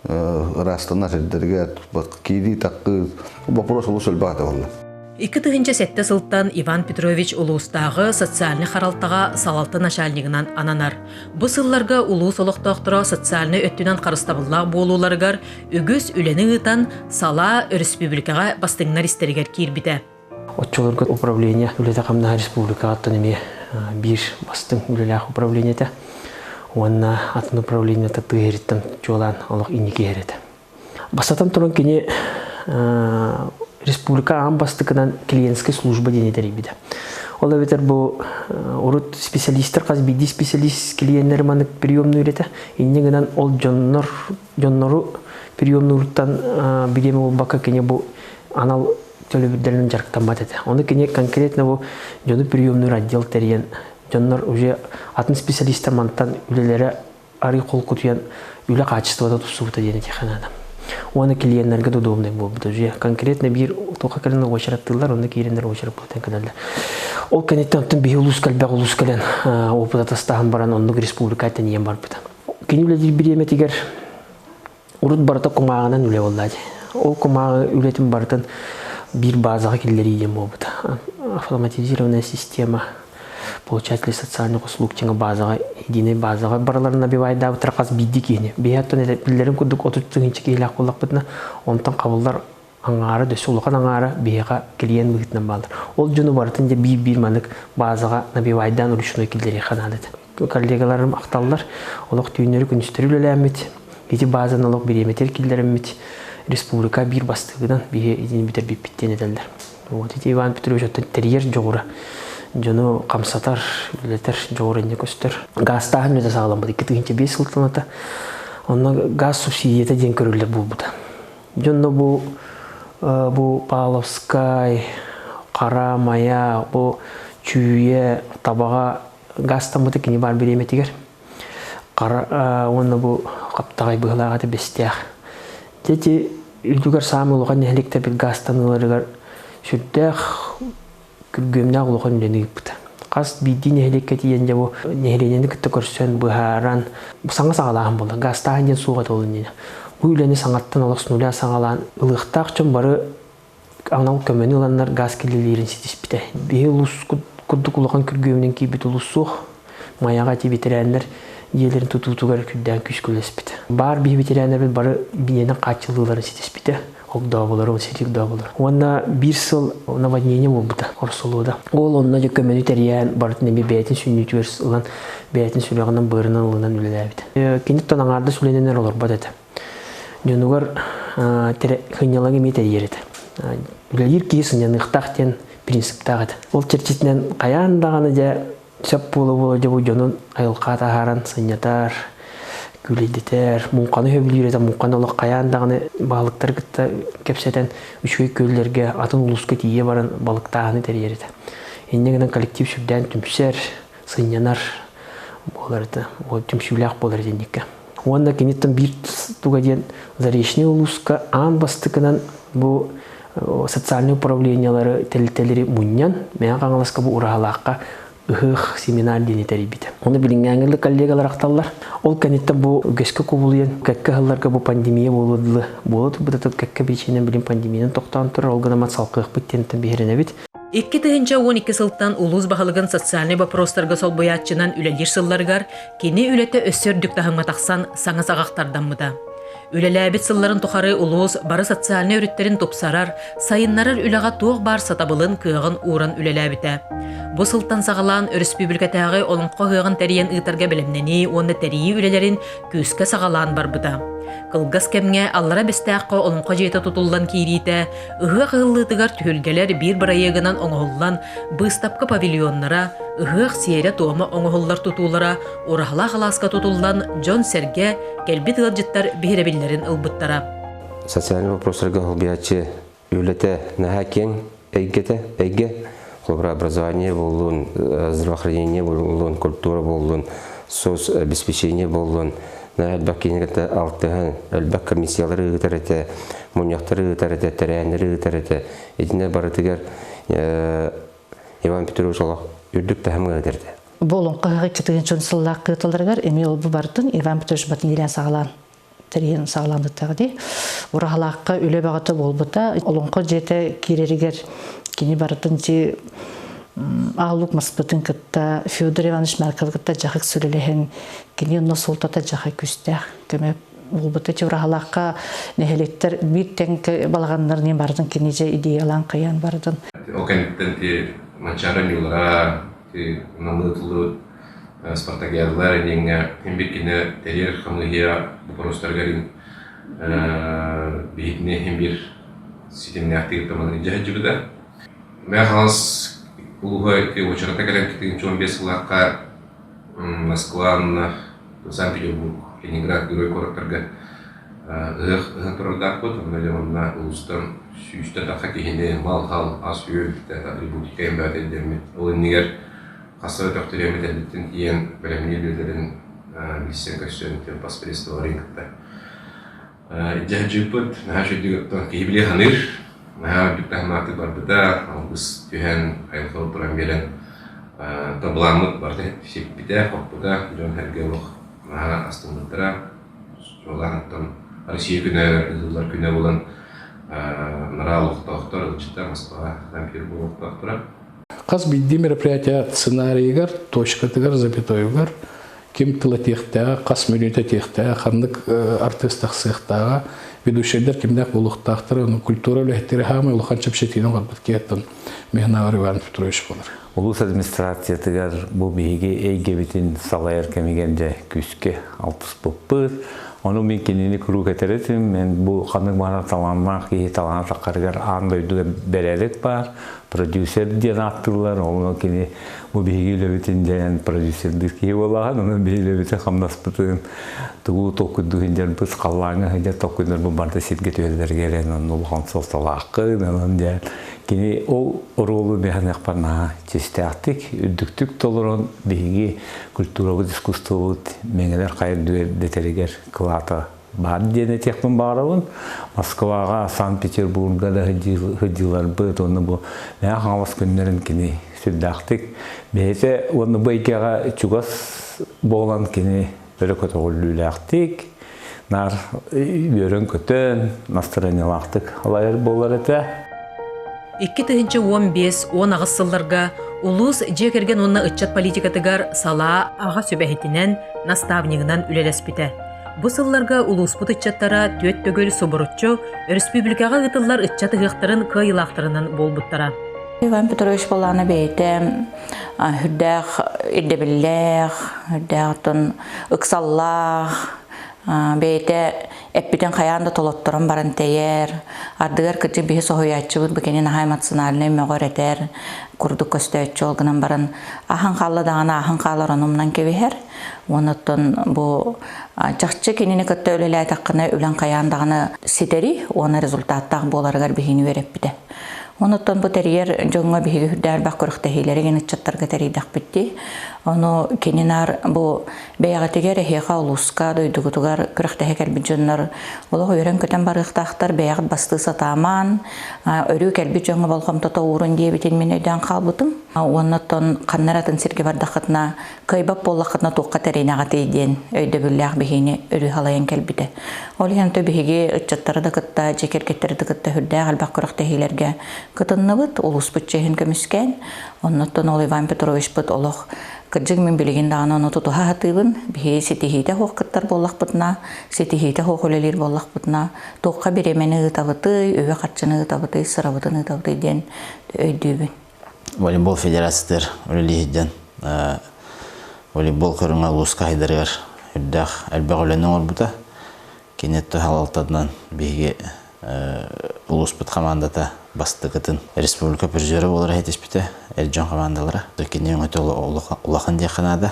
ыраастанар сирдэргэ киирии таккыы вопрос олус элбэх этэ буолла. 2007 сылтан Иван Петрович улуустааҕы социальнай харалтаҕа салалта начальнигынан ананар. Бу сылларга улуус олохтоохторо социальнай өттүнэн харыстабыллаах буолууларыгар үгүс үлэни ыытан, салаа өрөспүүбүлүкэҕэ бастыҥнар истэригэр киирбитэ. Оччолорго управление үлэтэ-хамнаһа республикаҕыттан эмиэ биир бастыҥ үлэлээх управление этэ. Уонна атын управлениета тыа иһириттэн чуолаан олох инники иһэр этэ. Бастатан туран кини республика аан бастакынан клиентская служба диэни тэрийбитэ. Ол эбэтэр бу урут специалистар хас биирдии специалист клиеннэри маннык приемнуур этэ. Инньэ гынан ол дьоннор дьоннору приемнууруттан бириэмэ буолбакка кини бу анал төлөбүрдэринэн дьарыктаммат этэ. Ону кини конкретно бу дьону приемнуур отдел тэрийэн дьоннор уже атын специалистар мантан үлэлэрэ арый холкутуйан үлэ хаачыстыбата тупсубута диэн этиэххэ наада. Уонна клиеннэргэ да удобнай буолбута. Уже конкретно биир туохха кэлэн уочараттыыллар, онно киирэннэр уочарат буолан кэлэллэр. Ол кэнниттэн оттон биһи улуус кэлбэх улуус кэлэн опыт атастаһан баран оннук республика тэнийэн барбыта. Кини үлэлиир бириэмэтигэр урут барыта кумааҕынан үлэ буолла дии. Ол кумааҕы үлэтин барытын биир базаҕа киллэрии диэн буолбута. Автоматизированная система. получатели социальных услуг диҥэ базаҕа единый базаҕа барыларын набивайдаабыттара хас биирдии киһини. Биһиэттэн биллэрин курдук 30 тыһыынча киһилээх буоллахпытына, онтон хабыллар аҥаара, дөссө улахан аҥаара биһиэхэ клиент быһыытынан бааллар. Ол дьону барытын дьэ биир-биир маннык базаҕа набивайдаан ручной киллэриэххэ наада этэ. Коллегаларым ахталлар, олох түүннэри күнүстэри үлэлээммит, ити базаны олох бириэмэтигэр киллэрэммит республика биир бастыгынан биһи итини бүтэрбиппит диэн этэллэр. Вот ити Иван Петрович оттон тэрийэр дьоҕура дьону хамсатар, үлэлэтэр дьоҕура инньэ көстөр. Гаастааһын үлэтэ саҕаламмыт 2005 сылтан Онно газ субсидията диэн көрүллэр буолбута. Дьонно бу бу Павловскай, Хара, Майа, бу Чүүйэ, Табаҕа гаастаммыта кини баар бириэмэтигэр. Хара уонна бу Хаптаҕай быһылаах этэ Бэстээх. Дьэ ити үрдүгэр саамай улахан нэһилиэктэрбит гастаныыларыгар сүрдээх күргүөмнээх улахан үлэни ыыппыта. Хас биирдии нэһилиэккэ тиийэн дьэ бу нэһилиэнньэни кытта көрсөн, быһааран, саҥа саҕалааһын буолла. Гаастааһын диэн суох этэ ол иннинэ. Бу үлэни саҥаттан олох с нуля саҕалаан ылыахтаах дьон бары анал көмөнү ыланнар гаас киллэлиирин ситиспитэ. Биһи улуус курдук улахан күргүөмүнэн киирбит улуус суох. Майаҕа ити бэтэрээннэр дьиэлэрин тутуутугар күрдээн күүскэ үлэспитэ. Баар биһи бэтэрээннэрбит бары биэнэн хааччыллыыларын ситиспитэ. Огдооболору, ситик огдооболор. Уонна биир сыл наводнение буолбута Орсолуода. Ол онно дьэ көмөнү тэрийэн барытын эмиэ бэйэтин сүнньүтүгэр ылан, бэйэтин сүрэҕинэн быарынан ылынан үлэлээбитэ. Кини тон аҥаардас үлэнэн эрэ олорбот этэ. Дьонугар сынньалаҥы эмиэ тэрийэр этэ. Үлэлиир киһи сынньаныахтаах диэн принциптаах этэ. Ол чэрчитинэн хайаан даҕаны дьэ сөп буола-буола дьэ бу дьонун айылҕа таһааран сынньатар, күүлэйдэтэр, муҥханы сөбүлүүр этэ, муҥханы олох хайаан даҕаны баһылыктары кытта кэпсэтэн үчүгэй күөллэргэ атын улууска тиийэ баран балыктааһыны тэрийэр этэ. Инньэ гынан коллектив сүрдээн түмсэр, сынньанар буолар этэ, түмсүүлээх буолар итинниккэ. Уонна киниттэн биир туга диэн Заречный улууска аан бастакынан бу социальный управлениелары тэрилтэлэри мунньан Мэҥэ Хаҥаласка бу Ураһалаахха ыһыах семинар диэни тэрийбитэ. Ону билиҥҥээҥҥи коллегалар ахталлар. Ол кэнниттэн бу үгэскэ кубулуйан кэккэ сылларга бу пандемия буолуо дылы буола турбута кэккэ причинэн билин пандемиянан тохтоон турар ол гынан салҕыахпыт диэнтэн биһирэнэбит. 2012 сылтан улуус баһылыгын социальнай боппуруостарга солбуйааччынан үлэлиир сылларыгар кини үлэтэ өссө үрдүк таһымҥа тахсан саҥа саҕахтардаммыта. Үлэлээбит сылларын тухары улуус бары социальнай өрүттэрин тупсарар, сайыннарар үлэҕэ туох баар сатабылын, кыаҕын ууран үлэлээбитэ. Бу сылтан саҕалаан өрөспүүбүлүкэтээҕи Олоҥхо ыһыаҕын тэрийэн ыытарга бэлэмнэнии уонна тэрийии үлэлэрин күүскэ саҕалаан барбыта. Кылгас кэмҥэ Аллара Бэстээххэ Олоҥхо дьиэтэ тутуллан киириитэ, ыһыах ыһыллыытыгар түһүлгэлэр биир бырайыагынан оҥоһуллан, быыстапка павильоннара, ыһыах сиэрэ-туома оҥоһуллар тутуулара Ураһалаах алааска тутуллан дьон-сэргэ, кэлбит ыалдьыттар биһирэбиллэрин ылбыттара. Социальный вопростарга холбуйааччы үлэтэ наһаа киэҥ эйгэтэ, эйгэ. Холобура, образование буоллун, здравоохранение буоллун, культура буоллун, соцобеспечение буоллун, наһаа элбэх киһини кытта алтыһан, элбэх комиссиялары ыытар этэ, мунньахтары ыытар этэ, тэрээһиннэри ыытар этэ. Итиннэ барытыгар Иван Петрович олох үрдүк таһымҥа ыытар этэ. Бу олоҥхо ыһыаҕы 2 сыллаах кыаталарыгар эмиэ ол бу бардын Иван Петрович Батынгилян саҕалаан тэрийэн саҕалаан ыттаҕа дии. Ураһалаахха үлэ бөҕөтө буолбута. Олоҥхо дьиэтэ киирэригэр кини барытын ти аалук маспытын кытта Федор Иванович Марков кытта дьахык сүрэлэһэн кини онно суолтата дьахай күстээх көмө буолбута. Ти ураһалаахха нэһилиэктэр биир тэҥ балаҕаннарын барытын кини дьэ идеялаан кыйан бардын. Ол кэнниттэн ти Манчаары ньуулара намыы тыллыбыт спартакиадалар диэҥҥэ син биир кини тэрийэр хамыыһыйа боппуруостарыгар биһигини иһин биир ситимнээхтик ыттаманы илдьэ сылдьыбыта. Мэҥэ Хаҥалас улууһа ити уочарата кэлэн 2015 сыллаахха Москва уонна Санкт-Петербург, Ленинград герой куораттарга ыһыах ыһан турардаахпыт. Онно дьэ манна улуустан сүүстэн тахса киһини мал-хал, ас-үөл, атрибутика эмбэҕэ ирдэммит. Ол иннигэр хас да өтөхтөрүөммүт эрдэттэн тиийэн бэлэмниир үлэлэрин билсэн-көрсөн паспредстволарын кытта илдьэ сылдьыбыппыт. Наһаа үчүгэйдик оттон киһи билиэ саныыр. Наһаа үрдүк таһымнаахтык барбыта, алгыс түһэн, айылҕа туран биэрэн былааммыт барыта сиппитэ, хоппута, дьон-сэргэ олох наһаа астыммыттара. Чуолаан оттон Россия күнэ ыытыллар күнэ буолан нара олохтоохтор, ылдьыттар Москваҕа, Санкт-Петербург олохтоохторо. Хас биирдии мероприятие сценарийыгар, точкатыгар, запятойугар ким тыл этиэхтээҕэ, хас мүнүүтэ этиэхтээҕэ, ханнык артыыс тахсыахтааҕа, ведущайдар кимнээх буолуохтаахтара, культура үлэһиттэрэ хаамай улахан чэпчэтиини оҥорбут киһиттэн Михнавар Иван Петрович буолар. Улуус администрациятыгар бу биһиги эйгэбитин салайар кэмигэр дьэ күүскэ алтыспыппыт. Ону мин кинини куруук этэр этим. Мен бу ханнык баҕарар талааннаах киһи талаана таххарыгар аан дойдуга бэрээдэк баар. Продюсер диэн ааттыыллар. Ол кини бу биһиги үлэбитин диэн продюсердыыр киһи буолааһын. Онон биһиги үлэбитин хамнаспытын тугу толкуйдуу сылдьарбыт, халлааҥҥа сылдьар толкуйдарбыт барыта сиргэ түһэллэригэр эрэн онно улахан суолталааххын. Онон диэн Кини ол оруолу бэһаныахпар наһаа чистээхтик, үрдүктүк толорон биһиги культурабыт, искусствобыт мэҥэлэр хайа дэтэригэр кылаата баар диэн этиэхпин баҕарабын. Москваҕа, Санкт-Петербурга да сылдьыыларбыт уонна бу Мэҥэ Хаҥалас күннэрин кини сүрдээхтик бэйэтэ уонна бу эйгэҕэ чугас буолан кини өрө көтөҕүллүүлээхтик, наар үөрэн-көтөн, настарыанньалаахтык алайар буолар этэ. 2015-18 сылларга улуус дьиэ кэргэн уонна ыччат политикатыгар салаа аҕа сүбэһитинэн, наставнигынан үлэлэспитэ. Бу сылларга улууспут ыччаттара түөрт төгүл субуруччу өрөспүүбүлүкэҕэ ыытыллар ыччат ыһыахтарын кыайыылаахтарынан буолбуттара. Иван Петрович Балана бэйэтэ үрдээх ирдэбиллээх, үрдээх оттон ыксаллаах, бэйэтэ эппитин хайаан да толотторон баран тэйэр, ардыгар кырдьык биһи соһуйааччыбыт бу кини наһаа эмоциональнай мөҕөр этэр курдук көстөөччү ол гынан баран аһан хаалла даҕаны ааһан хаалар ону умнан кэбиһэр. Уонна оттон бу чахчы кинини кытта үлэлээтэххинэ үлэҥ хайаан даҕаны ситэри уонна результаттаах буоларыгар биһини үөрэппитэ. Онуттан бу тэрийэр дьоҥҥо биһиги үрдээх элбэх күрэхтэһиилэри гин ыччаттарга тэрийдэхпит дии. Ону кини наар бу бэйэҕитигэр эһиэхэ улууска, дойдугутугар күрэхтэһэ кэлбит дьоннор олох үөрэн-көтөн барыахтаахтар, бэйэҕит бастыы сатаамаан, өрүү кэлбит дьоҥҥо болҕомтото уурун диэбитин мин өйдөөн хаалбытым. Уонна оттон ханна эрэ атын сиргэ бардаххытына кыайбат буоллаххытына туохха тэринэҕитий диэн өйдөбүллээх биһиини өрүү халайан кэлбитэ. Ол иһин то биһиги ыччаттары да кытта, дьиэ кэргэттэри да кытта сүрдээх элбэх күрэхтэһиилэргэ кытынныбыт, улууспут чиэһин көмүскээн. Оннуттан ол Иван Петровичпыт олох кырдьык мин билигин даҕаны ону тутуһа сатыыбын. Биһиги ситиһиитэ суох кыттар буоллахпытына, ситиһиитэ суох үлэлиир буоллахпытына, туохха бириэмэни ыытабытый, үбү-харчыны ыытабытый, сырабытын ыытабытый диэн өйдүүбүн. Волейбол федерациятыгар үлэлии сылдьан волейбол көрүҥэ улууска хайдарыгар үрдээх элбэх үлэни оҥорбута. Кини салалтатынан биһиги улууспут хамаандата бастакытын республика призера буолар иһитиспитэ, эр дьон хамаандалара. Кини өҥөтө улахан диэххэ наада.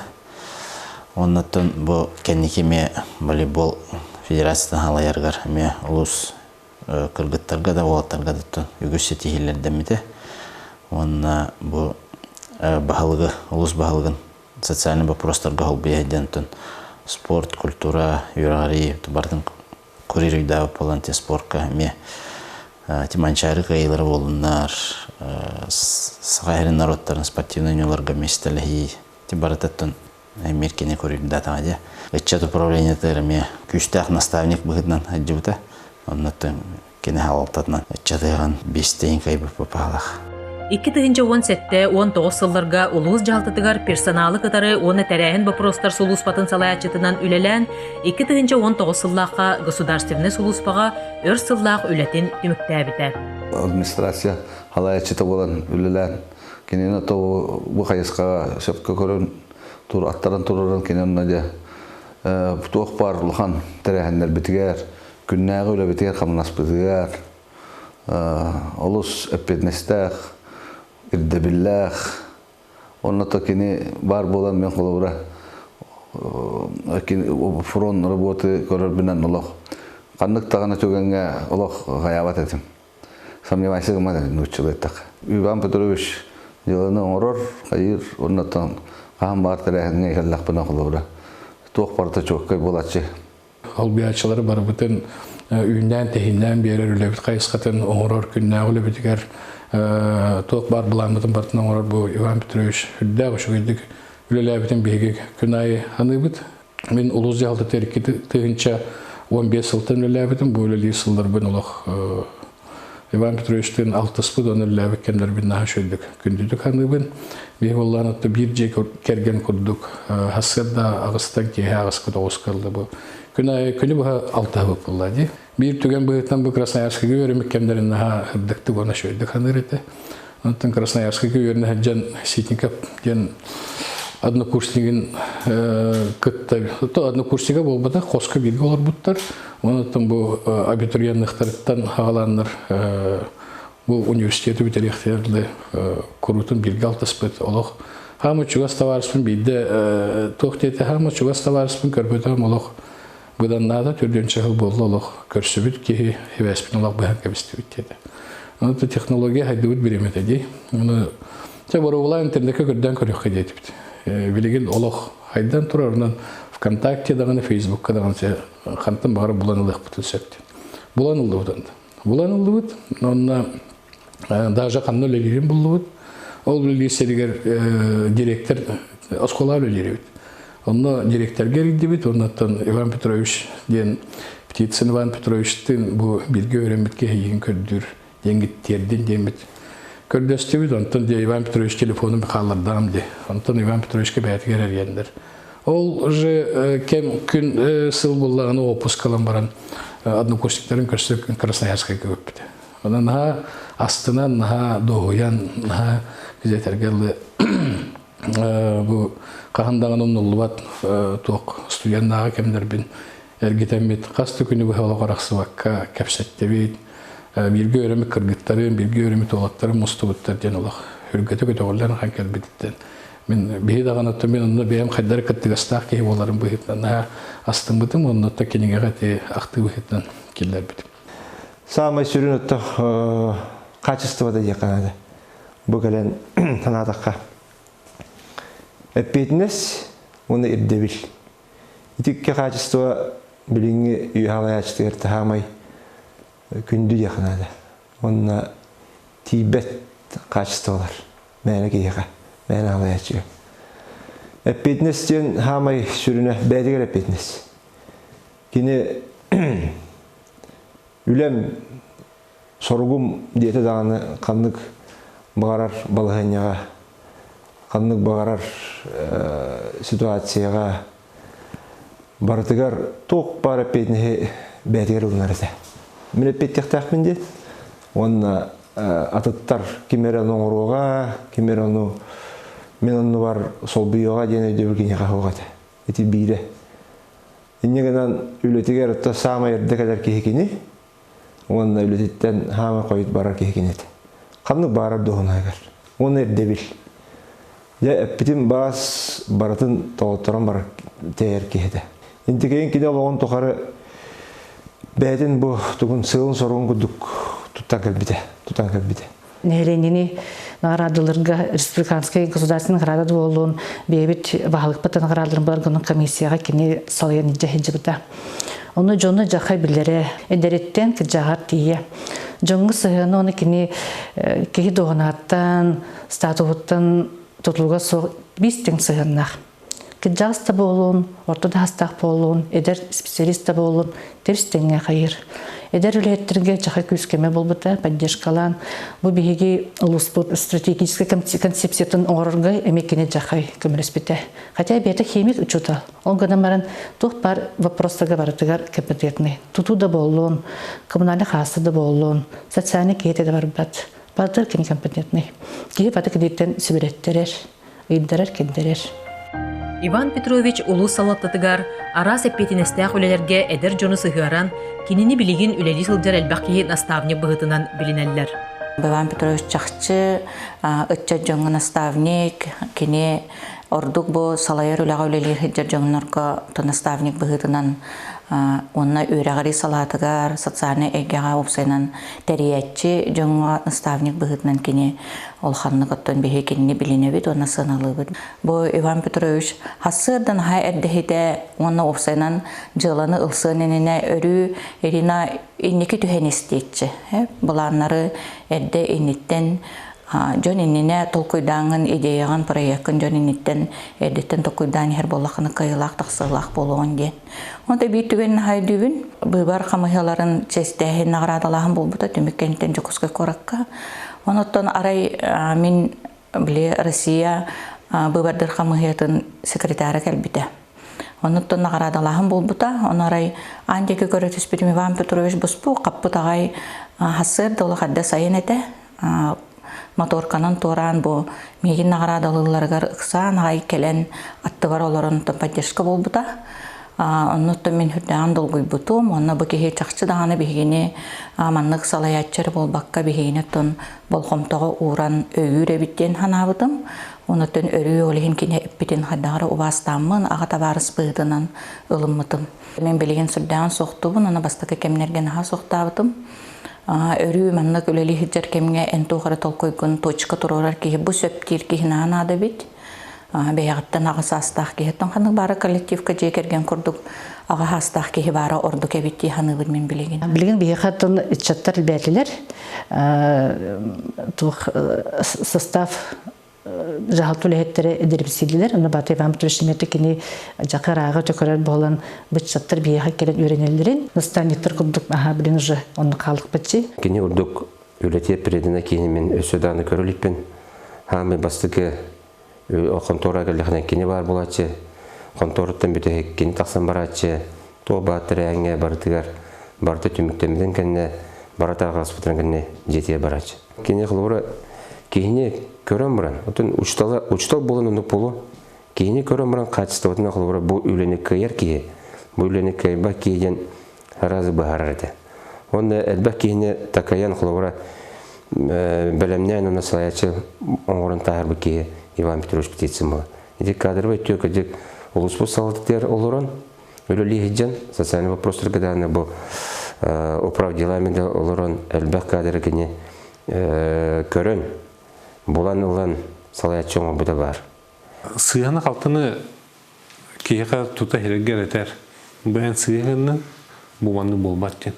Оннуттан бу кэнники эмиэ волейбол федерациятын халайарыгар эмиэ улуус кыргыттарга да уолаттарга да үгүс ситиһиилэрдэммитэ. Уонна бу баһылыгы, улуус баһылыгын социальнай боппуруостарга холбуйа сылдьан спорт, культура, үөрэҕирии барытын курируйдаабыт буолан спортка эмиэ Тиманчары кыайыылара буоллуннар, Саха сирин народтарын спортивнай оонньууларга миэстэлэһии барытыттан эмиэ кини курируйдаатаҕа дии. Ыччат управлениетыгар эмиэ күүстээх наставник быһыытынан сылдьыбыта. Оннуттан кини халалтатынан ыччатыгын биэстэйин кыайбыт папаалах. 2017-19 сылларга улуус дьаһалтатыгар персоналы кытары уонна тэрээһин боппуруостар сулууспатын салайааччытынан үлэлээн, 2019 сыллаахха государственнай сулууспаҕа өр сыллаах үлэтин түмүктээбитэ. Администрация халайааччыта буолан үлэлээн, кинини то бу хайысхаҕа сөпкө көрөн аттаран турарын кини онно дьэ туох баар улахан тэрээһиннэрбитигэр күннээҕи үлэбитигэр-хамнаспытыгар олус эппиэтинэстээх, ирдэбиллээх. Онно то кини баар буолан мен холобура фронт работы көрөрбүнэн олох ханнык даҕаны түгэҥҥэ олох хайаабат этим. Сомневайся гыммат этим нууччалыы эттэххэ. Иван Петрович дьыаланы оҥорор, хайыыр, оннуттан хаһан баар тэрээһиҥҥэ кэллэхпинэ холобура туох барыта чуоккай буолааччы. Албыйааччылары барыбытын үүннээн-тэһииннээн биэрэр үлэбит хайысхатын оҥорор күннээҕи үлэбитигэр туох баар былааммытын барытын оҥорор бу Иван Петрович үрдээх үчүгэйдик үлэлээбитин биһиги күн аайы аныыбыт. Мин улуус дьаһалтата 2015 сылтан үлэлээбитим. Бу үлэлиир сылларбын олох Иван Петровичтыын алтыспыт уонна үлэлээбит кэмнэрбин наһаа үчүгэйдик күндүтүк саныыбын. Биһи буоллаан отто биир дьиэ кэргэн курдук сарсыарда аҕыстан киэһэ аҕыска тоҕуска ылла бу. Күн аайы күнү быһа алтыһабыт буолла дии. Биир түгэн быһыытынан бу Красноярскайга үөрэммит кэмнэрин наһаа ырдыктык уонна үчүгэйдик саныыр этэ. Онтон Красноярскайга үөрэнэ сылдьан Ситников диэн однокурснигын кытта однокурснига буолбатах хоско бииргэ олорбуттар. Онон бу абитуриенныхтарыттан хаалааннар бу университеты бүтэриэхтэрэ куруутун бииргэ алтыспыт олох хаама чугас табаарыспын биирдэ туох диэтэ хаама чугас табаарыспын көрбөтөм олох быданнаата түрдүн чаһыл буолла олох көрсүбүт киһи хибээспин олох быһан кэбистибит диэтэ. Ону технология хайдыбыт бириэмэтэ дии. Ону чэ боруобалаан интернекке көрдөөн көрүөххэ диэтибит. Билигин олох хайдан турарынан ВКонтакте даҕаны, Фейсбукка даҕаны хантан баҕара булан ылыахпытын сөп. Булан ыллыбыт онно. Булан ыллыбыт, онно даже ханна үлэлиирин буллубут. Ол үлэлиир сиригэр директор оскуола үлэлиир эбит. Онно директорга эрийдибит, оннуттан Иван Петрович диэн Птицын Иван Петровичтыын бу бииргэ үөрэммит киһигин көрдүүр диэн тиэрдин диэммит көрдөстүбүт. Онтон дии Иван Петрович телефонун хааллардаам дии. Онтон Иван Петровичка бэйэтигэр эрийэннэр. Ол уже кэм күн сыл буллаҕына отпускалан баран однокурсниктарын көрсө Красноярскайга көппүтэ. Онон наһаа астынан, наһаа дуоһуйан, наһаа күзэтэргэ ылы бу хаһан даҕаны умнуллубат туох студеннааҕы кэмнэрбин эргитэммит хас да күнү быһа олох арахсыбакка кэпсэттибит. Бииргэ үөрэммит кыргыттарым, бииргэ үөрэммит уолаттарым мустубуттар диэн олох үргэтэ көтөҕүллэн ахан кэлбититтэн мин биһи даҕаны мин онно бэйэм хайдары кыттыгастаах киһи буоларым быһыытынан наһаа астыммытым онно кинигэҕэ ити ахтыы быһыытынан киллэрбитим. Саамай сүрүн оттох качествода диэххэ наада. Бу кэлэн санаатахха. Эппиэтинэс уонна ирдэбил. Ити икки качество билиҥҥи үйэ халайааччытыгар таһаамай күндү диэххэ наада. Уонна тиийбэт качестволар мээнэ киһиэхэ, мээнэ халайааччыга. Эппиэтинэс диэн хаамай сүрүнэ бэйэтигэр эппиэтинэс. Кини үлэм соругум диэтэ даҕаны ханнык баҕарар балаһыанньаҕа, ханнык баҕарар ситуацияҕа барытыгар туох баар эппиэтинэһи бэйэтигэр ылынар этэ. Мин эппиэттиэхтээхпин диэн уонна атыттар ким эрэ ону оҥоруоҕа, ким эрэ ону мин оннубар солбуйуоҕа диэн өйдөбүл киниэхэ суох этэ. Ити биирэ. Инньэ гынан үлэтигэр отто саамай эрдэ кэлэр киһи кини уонна үлэтиттэн хаамай хойут барар киһи кини этэ. Ханнык баарар дуоһунаһыгар. Уонна ирдэбил. Дьэ эппитим баас барытын толотторон барар тэйэр киһи этэ. Интикейин кини олоҕун тухары бэйэтин бу тугун сыалын-соругун курдук туттан кэлбитэ, тутан кэлбитэ. Нэһилиэнньэни наҕараадаларга республиканскай государственный награда буолуон бэйэбит баһылыкпыт наҕараадаларын буларгын комиссияҕа кини салайан илдьэ сылдьыбыта. Ону дьону дьахай билэрэ, эдэриттэн кырдьаҕар тиийэ. Дьоҥҥо сыһыаны ону кини киһи дуоһунааттан, статуһуттан тутулуга суох биир тэҥ сыһыаннаах. Кырдьаҕас да буолуон, орто да саастаах буолуон, эдэр специалист да буолуон тэрис тэҥҥэ хайыр. Эдэр үлэһиттэргэ дьаха күүскэмэ буолбута, поддержкалаан. Бу биһиги улууспут стратегическай концепциятын оҥорорго эмиэ кини дьахай көмөлөспүтэ. Хотя бэйэтэ химик учуутал. Ол гынан баран туох баар вопростарга барытыгар компетентный. Тутуу да буоллун, коммунальный хааста да буоллун, социальный киһитэ да барбат. Барытыгар кини компетентный. Киһи баты киниттэн сүбэлэттэрэр. ыйдарар кэрдэрэр. Иван Петрович улуус салалтатыгар араас эппиэтинэстээх үлэлэргэ эдэр дьону сыһыаран, кинини билигин үлэлии сылдьар элбэх киһи наставник быһыытынан билинэллэр. Иван Петрович чахчы ыччат дьоҥҥо наставник, кини ордук бу салайар үлэҕэ үлэлиир сылдьар дьоннорго наставник быһыытынан уонна үөрэҕирии салаатыгар, социальнай эйгэҕэ уопсайынан тэрийээччи дьоҥҥо наставник быһыытынан кини улаханнык оттон биһи кинини билинэбит уонна сыаналыыбыт. Бу Иван Петрович хассыардан наһаа эрдэһитэ уонна уопсайынан дьыаланы ылсыан иннинэ өрүү Ирина инники түһэн истиэччи. Былааннары эрдэ инниттэн Дьон иннинэ толкуйдааҥҥын идеяҕын, проеккын дьон инниттэн эрдэттэн толкуйдаан иһэр буоллаххына кыайыылаах тахсыылаах буолуоҕун диэн. Онто биир түгэн наһаа өйдүүбүн. Быыбар хамыыһыйаларын чиэстээһин, наҕараадалааһын буолбута түмүк кэнниттэн Дьокуускай куоракка. Онуттан арай мин били Россия быыбардыр хамыыһыйатын секретара кэлбитэ. Онуттан наҕараадалааһын буолбута. Ону арай аан диэки көрө түспүтүм Иван Петрович буспу хаппыт аҕай хассыар да харда сайын этэ. Моторканан туораан бу миигин наҕараадалыылларыгар ыксаан аҕай кэлэн аттыбар олорон поддержка буолбута. Оннуттан мин үрдээҕин долгуйбутум. Онно бу киһи чахчы даҕаны биһигини маннык салайааччы эрэ буолбакка биһигини оттон болҕомтоҕо ууран өйүүр эбит диэн санаабытым. Онуттан өрүү ол иһин кини эппитин хайдах эрэ убаастааммын, аҕа табаарыс быһыытынан ылыммытым. Мин билигин сүрдээҕин суохтуубун, аны бастакы кэмнэргэ наһаа суохтаабытым. Өрүү маннык үлэлии сылдьар кэмҥэ эн туох эрэ толкуйгун точка туруорар киһи бу сөп диир киһи наһаа наада эбит. Бэйэҕиттэн аҕа саастаах киһиттэн ханнык баара коллективка дьиэ кэргэн курдук аҕа саастаах киһи баара ордук эбит дии саныыбын мин билигин. Билигин биһиэхэ оттон ыччаттар элбээтилэр. Туох состав дьаһалта үлэһиттэрэ эдэрбисиилилэр. Ону Баата Иван Петрович Неметов кини дьака ырааҕы төкөрөр буолан быччаттар биһиэхэ кэлэн үөрэнэллэрин наставниктар курдук аха билин уже онно хаалыкпытчы. Кини курдук үлэтиэ предана киһини мин өссө даҕаны көрө иликпин. Хаамый бастакы хонтуора кэллэхинэ кини баар буолааччы. Хонтуоруттан бүтэһик кини тахсан барааччы. Туох баар тэрээһиҥҥэ барытыгар барыта түмүктэммитин кэннэ бара тарҕаспытын кэннэ дьиэтигэр барааччы. Кини холобура киһини көрөн баран, отон учутала учутал буолан оннук буолуо. Киһини көрөн баран качествотынан холобура бу үлэни кыайар киһи, бу үлэни кыайбат киһи диэн аразы быһаарар этэ. Уонна элбэх киһини такайан холобура бэлэмнээн уонна салайааччы оҥорон таһаарбыт киһи Иван Петрович Птицын буолар. Ити кадровый өттүө кырдьык улууспут салалтатыгар олорон үлэлии сылдьан социальный вопростарга даҕаны бу управ делами да олорон элбэх кадры кини көрөн булан ылан салайааччы оҥорбута баар. Сыһыаны халтыны киһиэхэ тута иһиргэ этэр. Бу эн сыыһыннын, бу маннык буолбат диэн.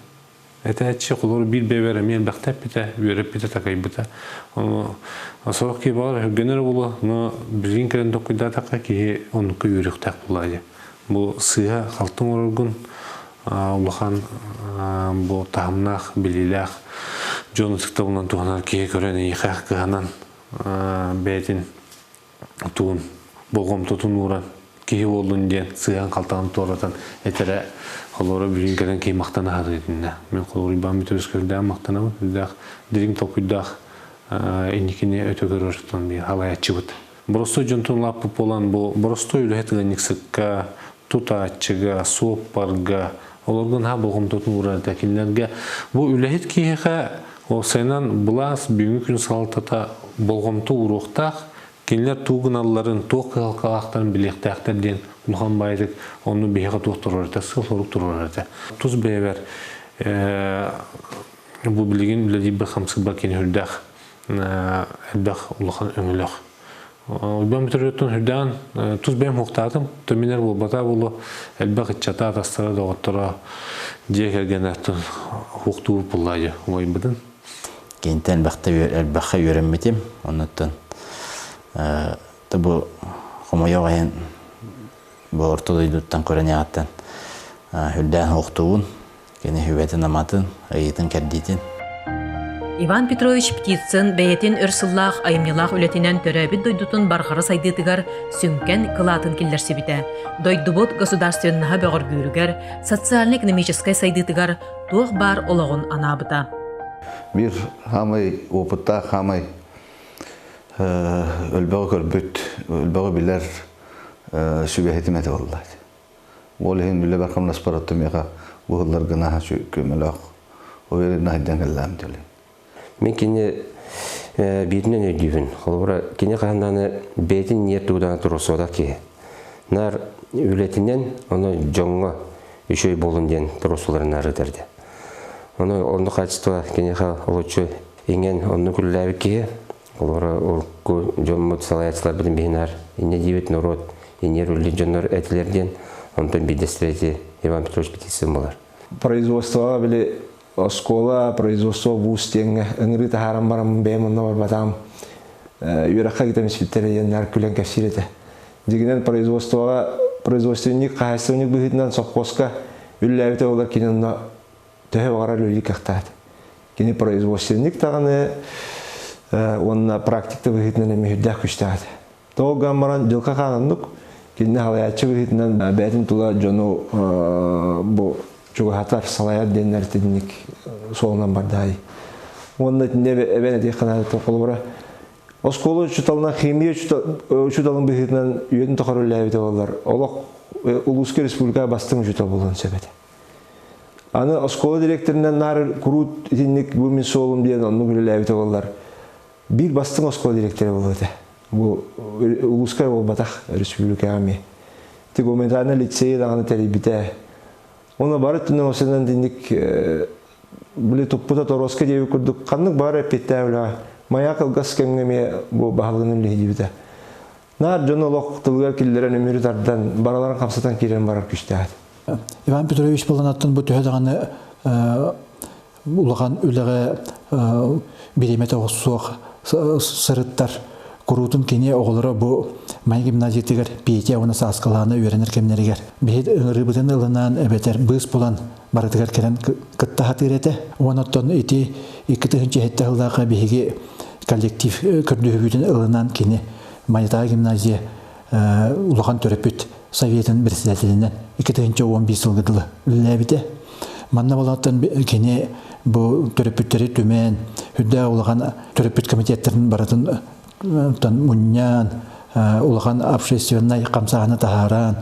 Этээччи холобур биир бэйбэр эмиэ элбэхтэ эппитэ, үөрэппитэ, такайбыта. Ону сорох киһи баҕар өһүргэнэр буолуо, но билигин кэлэн толкуйдаатахха киһи оннукка үөрүөхтээх буолаа дии. Бу сыыһа халты оҥороргун улахан бу таһымнаах, билиилээх дьон ытыктабылынан туһанар киһи көрөн эйиэхэ кыһанан бэйэтин тугун болҕомтотун ууран киһи буоллун диэн сыһан-халтаҕын туоратан этэрэ холоро бүгүн кэлэн киһи махтана сатыытынна. Мин холобур Иван Петрович көрдөөн махтанабын. Үрдээх дириҥ толкуйдаах инникини өтө көрөр биир халайааччыбыт. Боростуой дьонтон улааппыт буолан бу боростуой үлэһит ыанньыксыкка, тутааччыга, суоппарга олорго наһаа болҕомтотун уурар этэ. Кинилэргэ бу үлэһит киһиэхэ уопсайынан былаас бүгүҥҥү күн салалтата болҕомто ууруохтаах, кинилэр тугу гыналларын, туох кыһалҕалаахтарын билиэхтээхтэр диэн улахан баайдык онну биһиэхэ туох туруорар этэ, сыл-сорук туруорар этэ. Тус бэйэбэр бу билигин үлэлиирбэр хамсыырбар кини үрдээх элбэх улахан өҥөлөөх. Уйбаан Петровичтан үрдээн тус бэйэм хуохтаатым, төминэр буолбата буолуо, элбэх ыччата, атастара, доҕотторо, дьиэ кэргэнэ хуохтуу буллаайы убайбытын. Кинтэн элбэххэ үөрэммитим. Оннуттан бу хомойуох иһин бу орто дойдуттан көрөн яҕаттан үрдээн хуохтуубун. Кини сүбэтин-аматын, ыйыытын-кэрдиитин. Иван Петрович Птицын бэйэтин өр сыллаах айымньылаах үлэтинэн төрөөбүт дойдутун барҕара сайдыытыгар сүҥкэн кылаатын киллэрсибитэ. Дойдубут государственноһа бөҕөргүүрүгэр, социально-экономическай сайдыытыгар туох баар олоҕун анаабыта. Биир хаамай опыттаах хаамай өлбөҕү көрбүт, өлбөҕү билэр сүбэһитим этэ буолла. Ол иһин үлэ бархамнаспар оттон миэхэ бу сылларга наһаа көмөлөөх уверенно сылдьан кэллэҕим төлүн. Мин кини бииринэн өйдүүбүн. Холобура, кини хаһан даҕаны бэйэтин ниэр тугудаҕа туруорсубатах киһи. Наар үлэтинэн, ону дьоҥҥо үчүгэй буолун диэн туруорсууларын наар ыытар этэ. Ону оннук качество киниэхэ олоччу иҥэн оннук үлэлээбит киһи. Холобура, урукку дьоммут салайааччыларбытын биһи наар инньэ диибит норуот инньэр үллүт дьоннор этилэр диэн, онтон биирдэстэрэ ити Иван Петрович Птицын буолар. Производствоҕа били Оскуола, производство, вуз диэҥҥэ ыҥырыы таһааран бараммын бэйэм онно барбатаҕым. Үөрэххэ кытам испиттэрэ диэн наар күлэн кэпсиир этэ. Дьигинэн производствоҕа производственник, хаһаайыстыбанньык быһыытынан совхозка үлэлээбитэ буоллар кини онно төһө баҕарар үлэлии кыахтаах этэ. Кини производственник даҕаны уонна практик да быһыытынан эмиэ үрдээх күчтээх этэ. Тоҕо гынан баран дьылҕа хаан оннук кинини халайааччы быһыытынан бэйэтин тула дьону бу чугаһатар, салайар диэннэр итинник суолунан бардаай. Уонна итиннэ эбэн этиэххэ наада холобура оскуола учууталынан химия учууталын быһыытынан үйэтин тухары үлэлээбитэ буоллар олох улууска республика бастыҥ учуутал буолуон сөп этэ. Аны оскуола директорынан наар куруут итинник бу мин суолум диэн оннук үлэлээбитэ буоллар биир бастыҥ оскуола директора буолуо этэ. Бу улууска буолбатах республикаҕа эмиэ. Ити гуманитарнай лицейи даҕаны тэрийбитэ. Оны бары өттүнэн осынан итинник били туппута торуоска диэбит курдук ханнык баҕар эппиэттээх үлэҕэ маяк кылгас кэмҥэ эмиэ бу баһылыгын үллэһидибитэ. Наар дьон олох тылыгар киллэрэн өмүрү тардан, бараларын хамсатан киирэн барар күчтээх. Иван Петрович Баланаттан бу төһө даҕаны улахан үлэҕэ бириэмэтэ суох сырыттар куруутун кини оҕолоро бу Майа гимназиятыгар Петя уонна Сааскалаана үөрэнэр кэмнэригэр биһи ыҥырыыбытын ылынан эбэтэр быыс булан барытыгар кэлэн кытта сатыыр этэ. Уонна оттон ити 2007 сыллаахха биһиги коллектив көрдөһүүбүтүн ылынан кини Майатааҕы гимназия улахан төрөппүт советын председателинэн 2011 сылга дылы үлэлээбитэ. Манна болоттон кини бу төрөппүттэри түмэн, үрдээх улахан төрөппүт комитеттарын барытын мунньаан, улахан общественнай хамсааһыны таһааран,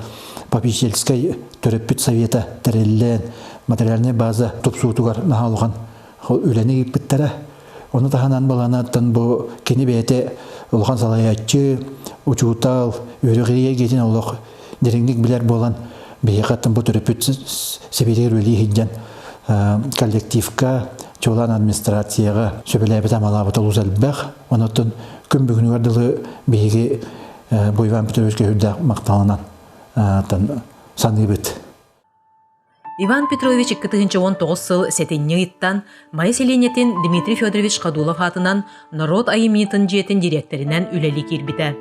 попечительскай төрөппүт совета тэриллэн, материальнай база тупсуутугар наһаа улахан үлэни ыыппыттара. Ону таһынан балаанаттан бу кини бэйэтэ улахан салайааччы, учуутал, үөрэҕирии эйгэтин олох дириҥник билэр буолан, биһиэхэ бу төрөппүт сэбиэтигэр үлэлии сылдьан коллективка, чуолаан администрацияҕа сөбүлээбит амалаабыт олус элбэх. Онон күн бүгүнүгэр дылы биһиги бу Иван Петровичка үрдээх махталынан саныыбыт. Иван Петрович 2019 сыл сэтинньи ыйыттан Майа сэлиэнньэтин Дмитрий Федорович Ходулов аатынан норуот айымньытын дьиэтин дириэктэринэн үлэлии киирбитэ.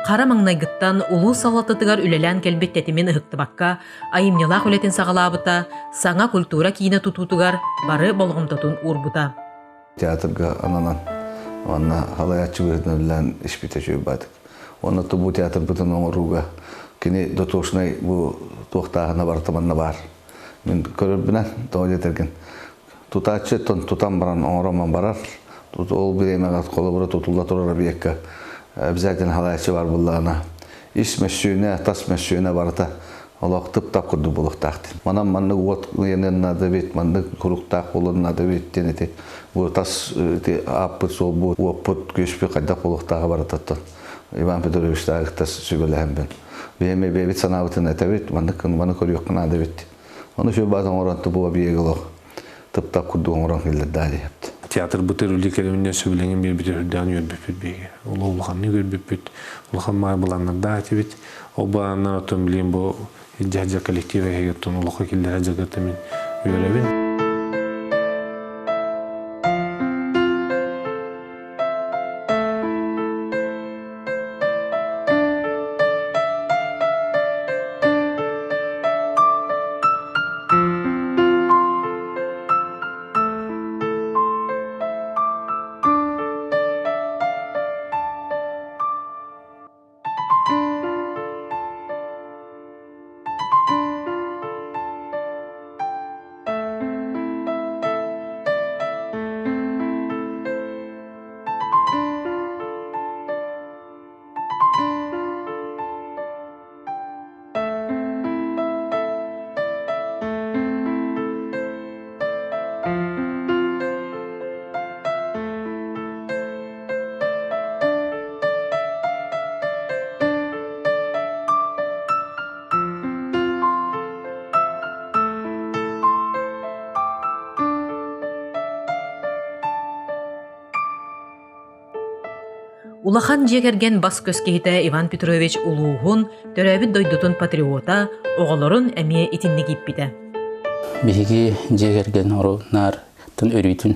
Хара маҥнайгыттан улуус салалтатыгар үлэлээн кэлбит тэтимин ыһыктыбакка, айымньылаах үлэтин саҕалаабыта, саҥа культура киинэ тутуутугар бары болҕомтотун уурбута. Театрга ананан, уонна халайааччы быһыытынан үлэлээн испитэ үчүгэй баатык. Уонна бу театрбытын оҥорууга кини дотошнай бу туохтааһына барыта манна баар. Мин көрөрбүнэн, тоҕо диэтэргин, тутааччы тутан баран оҥоромон барар. Ол бириэмэҕэ холобура тутулла турар объекка обязательно халайааччы бар буоллаҕына ис мөссүөнэ, тас мөссүөнэ барыта олох тып-тап курдук буолуохтаах диэн. Манан маннык уот ыйаныан наада эбит, маннык куруктаах буолуон наада эбит диэн ити бу тас ити ааппыт суолбут, уоппут, күөспүт хайдах буолуохтааҕа барытыттан Иван Петровичтааҕы сүбэлэһэммин. Биһиэми бэйэбит санаабытын этэбит, маннык маны көрүөххэ наада эбит. Ону сүбэ баат оҥорон бу объеги олох тып-тап курдук оҥорон киллэрдээ диэбит. Театр бытыр үлэ кэлиминэ сөбүлэҥин биэрбит үрдээн үөрбүппүт биһиги. Ол улаханнык үөрбүппүт, улахан маай былааннардаах этибит. Ол былааннар оттон билигин бу дьэ коллектив эһиги оттон олоххо киллэрэ дьагыта мин үөрэбин. Улахан дьиэ кэргэн бас-көс киһитэ Иван Петрович улууһун, төрөөбүт дойдутун патриота, оҕолорун эмиэ итинник ииппитэ. Биһиги дьиэ кэргэн оруннаар Оттон өрүүтүн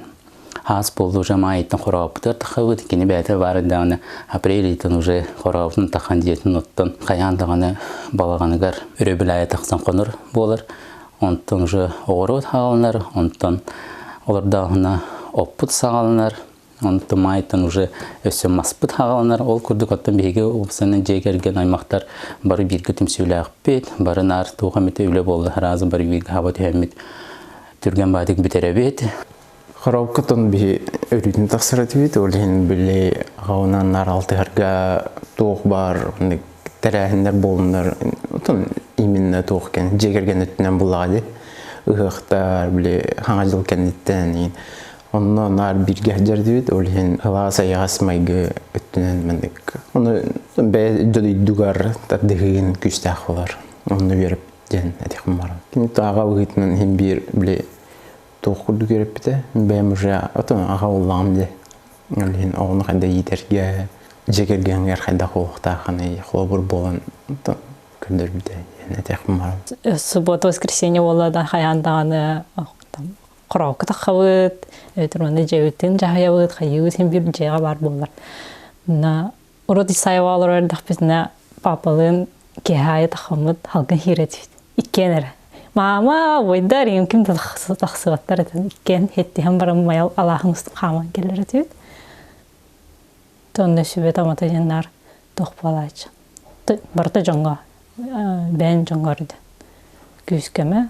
хаас буолла уже маайыттан хорооппутугар тахабыт. Кини бэйэтэ баар даҕаны апрель ыйтан уже хорообутун тахан дьиэтин оттон хайаан даҕаны балаҕаныгар өрөбүл аайы тахсан хонор буолар. Онтон уже оҕуруот хааланар, онтон олордооһуна оппут саҕаланар, Онтон маайтан уже өссө маспыт хааланар. Ол курдук оттон биһиги уопсайынан дьиэ кэргэн аймахтар бары бииргэ түмсүүлээхпит, бары наар туох эмитэ үлэ буолла сразу бары бииргэ хаба түһэммит түргэн баатык бүтэрэбит. Хоробукка биһи өрүүтүн тахсар этибит, ол иһин били аҕабынан наар алтыһарга туох баар тэрээһиннэр буолуннар, отон именно туох кэн дьиэ кэргэн өттүнэн буллаҕа дии. Ыһыахтар, били хаҥа дьыл кэнниттэн Онно наар бииргэ сылдьардыбыт, ол иһин ылаас айаҕас майгы өттүнэн маннык. Ону бэйэ дойдугар тардыһыын күүстээх болар. Онно үөрэп диэн этихим баран. Кини тааҕа быһыытынан иһин биир били туох курдук үөрэппитэ. Бэйэм уже отон аҕа уллаҕым дии. Ол иһин оҕону хайда иитэргэ, дьиэ кэргэҥҥэр хайдах буолуохтааххыный, холобур буолан көрдөрбүтэ диэн этиэхпин баран. Суббота, воскресенье буолла да хайаан даҕаны хороокко таххабыт, өтөр дьиэбитин дьаһайабыт, хайыыбыт син биир дьиэҕэ баар буолар. На урут Исаева олорор эрдэхпитинэ папалыын киэһэ аайы таххаммыт халгын хиирэтибит. Иккиэн эрэ. Маама, убайдар, ийэм ким да тахсыбаттар этэн иккиэн хеттиһэн баран маял алааһын устун хааман кэлэр этибит. Онно сүбэ-тамата диэн туох буолааччы. Барыта дьоҥҥо, бэйэн дьоҥҥор күүс-көмө,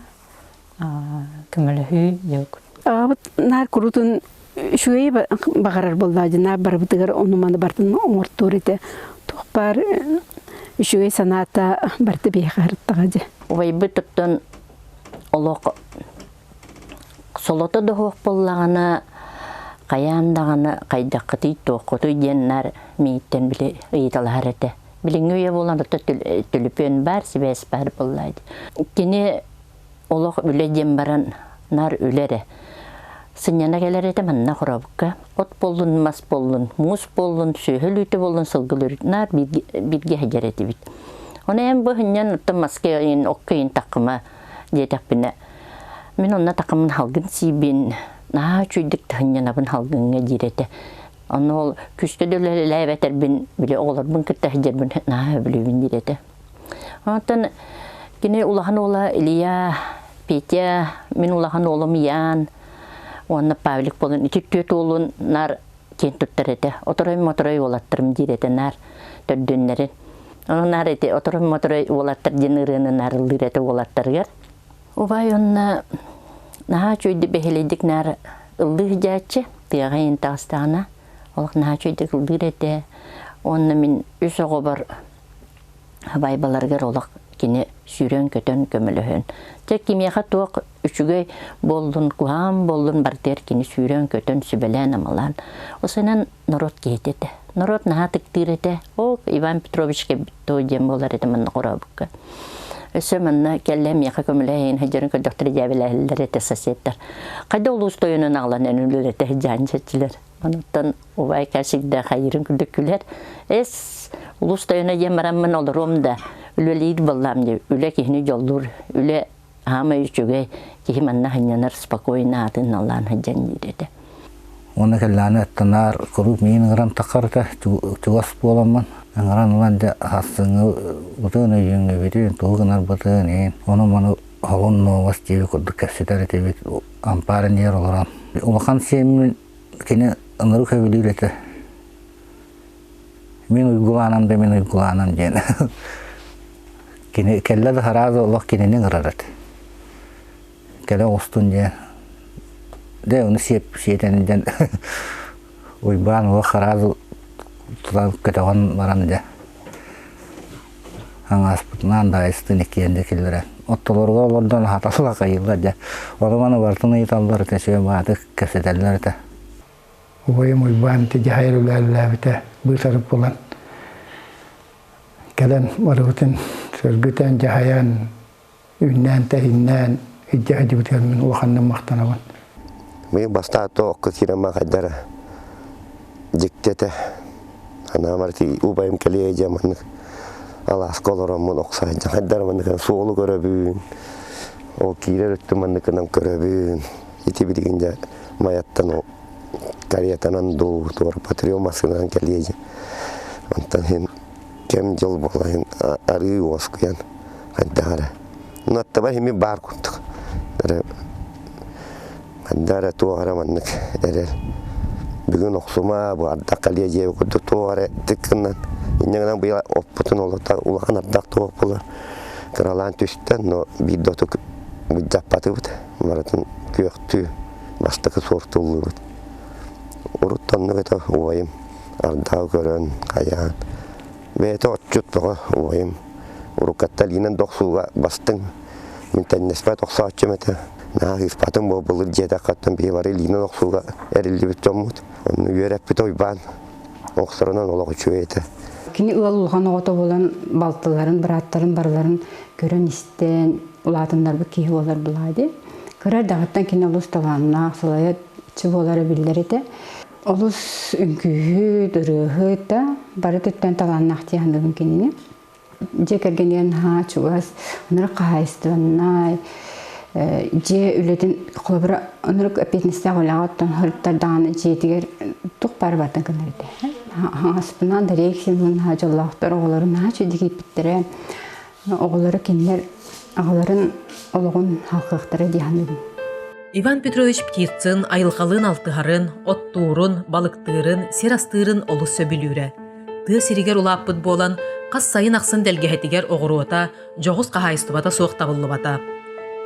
көмөлөһүү диэк. Аҕабыт наар курутун үчүгэй баҕарар буоллаа наар барыбытыгар ону-маны бартын оҥортуур этэ. Туох баар үчүгэй санаата барыта биһиэхэ сырыттаҕа дьэ. Убайбыт оттон олох солото да суох буоллаҕына хайаан даҕаны хайдаххытый туоххутуй диэн наар миигиттэн били ыйыталаһар этэ. Билиҥҥи үйэ буолан ото төлөпүөн баар, сибээс баар буолла дии. Кини олох үлэ диэн баран наар үлэ эрэ. Сынньана кэлэр этэ манна хоробукка. От буоллун, мас буоллун, муус буоллун, сүөһү өлүүтэ буоллун, сылгы өлүүтэ наар бииргэ сылдьар этибит. Ону эн бу сынньан оттон маска иин, окко иин таккыма диэтэхпинэ, мин онно такымын халгын сиибин, наһаа үчүйдүк тыһынньанабын халгыҥҥа диир этэ. Онно ол күүскэ да үлэлээбэтэрбин, били оҕолорбун кытта сылдьарбын наһаа сөбүлүүбүн диир этэ. Онтон кини улахан уола Илья, Петя, мин улахан уолум Ян уонна Павлик буолан ити түөрт уолун наар киэн туттар этэ. Оторой-моторой уолаттарым диир этэ наар төрдүннэрин. Ону наар ити оторой-моторой уолаттар диэн ырыаны наар ыллыыр этэ уолаттарыгар. Убай онно наһаа үчүгэйдик бэһилэйдик наар ыллыы сылдьааччы, тыаҕа иһин таҕыстаҕына олох наһаа үчүгэйдик ыллыыр этэ. Уонна мин үс оҕобор абайбаларыгар олох кини сүүрэн-көтөн көмөлөһөн. Чэ кимиэхэ туох үчүгэй буоллун, куһаҕан буоллун барытыгар кини сүүрэн-көтөн сүбэлээн-амалаан. Осынан норуот киһитэ этэ. Норуот наһаа ытыктыыр этэ. О, Иван Петрович кэлбит дуо диэн буолар этэ манна хорообукка. Өссө манна кэллэ миэхэ көмөлөһөн сылдьарын көрдөхтөрө дьээбэлэһэллэр этэ соседтар. Хайда улуус тойонун аҕалан өлөрөтө сылдьаан дьэччилэр. Онуттан убай всегда хайырын курдук күлэр. Эс улуус тойоно диэн бараммын олоруом да үлэлиир буоллаам дии. Үлэ киһини дьоллуур. Үлэ хаамай үчүгэй. Киһи манна сынньанар спокойно аатын наллаан сылдьан диир этэ. Уонна кэллэҕинэ аттанаар куруук миигин ыҥыран таххарыта чугас буоламмын ыҥыран ылан дьэ сарсыҥҥы бытыын өйүүҥҥүбүтүн тугу гынарбытын иһин ону-маны холун нуобас диэби курдук кэпсэтэр этибит ампаар иннигэр олорон улахан сиэммин кини ынырык сөбүлүүр этэ мин уйгулаанам да мин уйгулаанам диэн кини кэллэ да сразу олох кинини ыҥырар этэ кэлэ оҕустун диэн дэ ону сиэп сиэтэн диэн Уйбаан олох сразу тутан көтөҕөн баран дьэ аҥааспытынаан даайыстыын иккиэн дьэ киллэрэн оттолоругар олордон аһаталла хайыыллар дьэ ону-маны барытын ыйыталлар этэ сүө баатык кэпсэтэллэр этэ Убайым Уйбаан ити дьаһайар үлэлээбитэ быысарып булан кэлэн барыбытын сөргүтэн дьаһайан үүннээн-тэһииннээн илдьэ сылдьыбытыгар мин улаханнык махтанабын. Мин бастаан окко киирэн хайдара дьикти этэ. Анаамар ити убайым кэлиэ дьэ маннык алааска олороммун охсо хайдара маннык суолу көрөбүн. Ол киирэр өттүн манныкынан көрөбүн. Ити билигин дьэ Майаттан каретанан дуу, туора патриот массыынанан кэлиэ дьэ. Онтон иһин кэм дьыл буола иһин арыы уоскуйан хайдах эрэ. Ну аттыбар хими баар курдук. Эрэ ханна эрэ туох эрэ маннык эрэр. Бүгүн охсума, бу ардах кэлиэ дьиэ курдук туох эрэ тик гынан инньэ гынан быйыл оппутун улахан ардах туох буолар кыралаан түстэ, но биир да оту былдьаппатыбыт. Барытын күөхтүү бастакы суортуллубут. Урут оннук этэ убайым ардаҕы көрөн, хайаан. Бэйэтэ отчут бөҕө убайым. Уруккаттан илиинэн да охсууга бастыҥ. Мин тэннэспэт охсооччум этэ. Наһаа ыыспатым буол былыр дьиэтэххэ биһи бары илиинэн охсууга эриллибит дьоммут. Онно үөрэппит Уйбаан охсорунан олох үчүгэй этэ. Кини ыал улахан оҕото буолан балтыларын, бырааттарын барыларын көрөн-истэн улаатыннарбыт киһи буолар былаа дии. Кыра эрдэҕиттэн кини олус талааннаах, салайааччы буолара биллэр этэ. Олус үҥкүүһүт, ырыаһыт да бары өттүттэн талааннаах дии саныыбын кинини. Дьиэ кэргэнигэр наһаа чугас, оннук хаһаайыстыбаннай, дьиэ үлэтин холобура оннук эппиэтинэстээх үлэҕэ оттон сырыттар даҕаны дьиэтигэр туох баар барытын гынар этэ. Хаҥаспынан Дария Ефимовна наһаа дьоллоохтор, оҕолорун наһаа үчүгэйдик ииппиттэрэ. Оҕолоро кинилэр аҕаларын олоҕун халҕыахтара дии саныыбын. Иван Петрович Птицын айылҕалыын алтыһарын, оттуурун, балыктыырын, сир астыырын олус сөбүлүүрэ. Тыа сиригэр улааппыт буолан, хас сайын ахсын тэлгэһэтигэр оҕуруота, дьоҕус хаһаайыстыбата суох табыллыбата.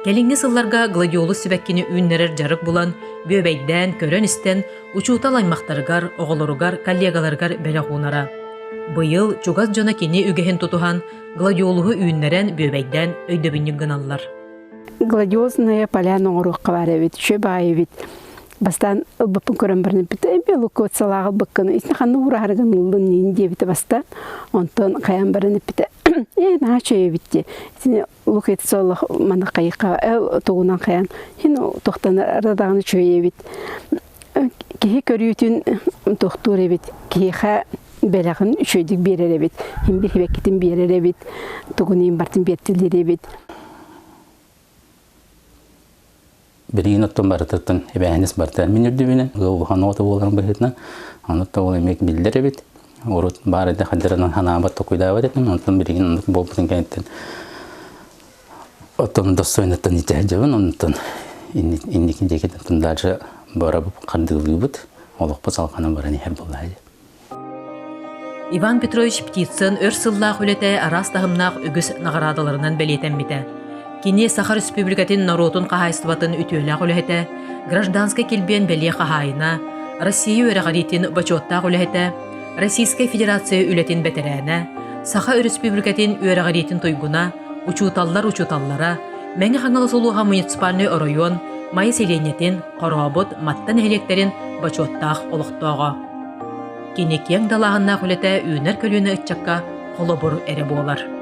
Кэлиҥҥи сылларга гладиолус сибэккини үүннэрэр дьарык булан, бүөбэйдээн, көрөн-истэн, учуутал аймахтарыгар, оҕолоругар, коллегаларыгар бэлэх уунара. Быйыл чугас дьоно кини үгэһин тутуһан, гладиолуһу үүннэрэн, бүөбэйдээн өйдөбүнньүк гыналлар. Гладиозная поляна оҥоруохха баар эбит, үчүгэй баҕайы эбит. Бастаан ылбыппын көрөн баран эппитэ, эбэ лукуот салааҕы ылбыккын, итини ханна уураарыгын ыллын иин диэбитэ бастаан. Онтон хайаан баран эппитэ, ээ наһаа үчүгэй эбит дии. Итини лукетсолох маны хайыха тугунан хайаан хин туохтан даҕаны үчүгэй эбит. Киһи көрүүтүн тохтуур эбит. Киһиэхэ бэлэҕин үчүгэйдик биэрэр эбит. Хин bir хибэккитин биэрэр эбит. Тугун иин бартын биэртилиир эбит. Билигин оттон барытыттан эбээһинэс барыта мин үрдүбүнэн ыал улахан оҕото буоларын быһыытынан ону ол эмиэ биллэр эбит. Урут баар этэ хаддыранан ханаабат токуйдаабат этим, онтон билигин оннук буолбутун кэнниттэн оттон достойнаттан итэ онтон инники диэки даже бара хардыылыыбыт олохпут салҕанан баран иһэр буоллаа Иван Петрович Птицын өр сыллаах үлэтэ араас таһымнаах үгүс наҕараадаларынан бэлиэтэммитэ. Кини Саха Республикатын норуотун хаһаайыстыбатын үтүөлээх үлэһитэ, гражданскай килбиэн бэлиэ хаһаайына, Россия үөрэҕириитин бочуоттаах үлэһитэ, Российскай Федерация үлэтин бэтэрээнэ, Саха Өрөспүүбүлүкэтин үөрэҕириитин туйгуна, учууталлар учууталлара, Мэҥэ Хаҥалас улууһа муниципальнай оройуон Майа сэлиэнньэтин, Хорообут, Матта нэһилиэктэрин бочуоттаах олохтооҕо. Кини киэҥ далааһыннаах үлэтэ үүнэр көлүөнэ ыччакка холобур эрэ буолар.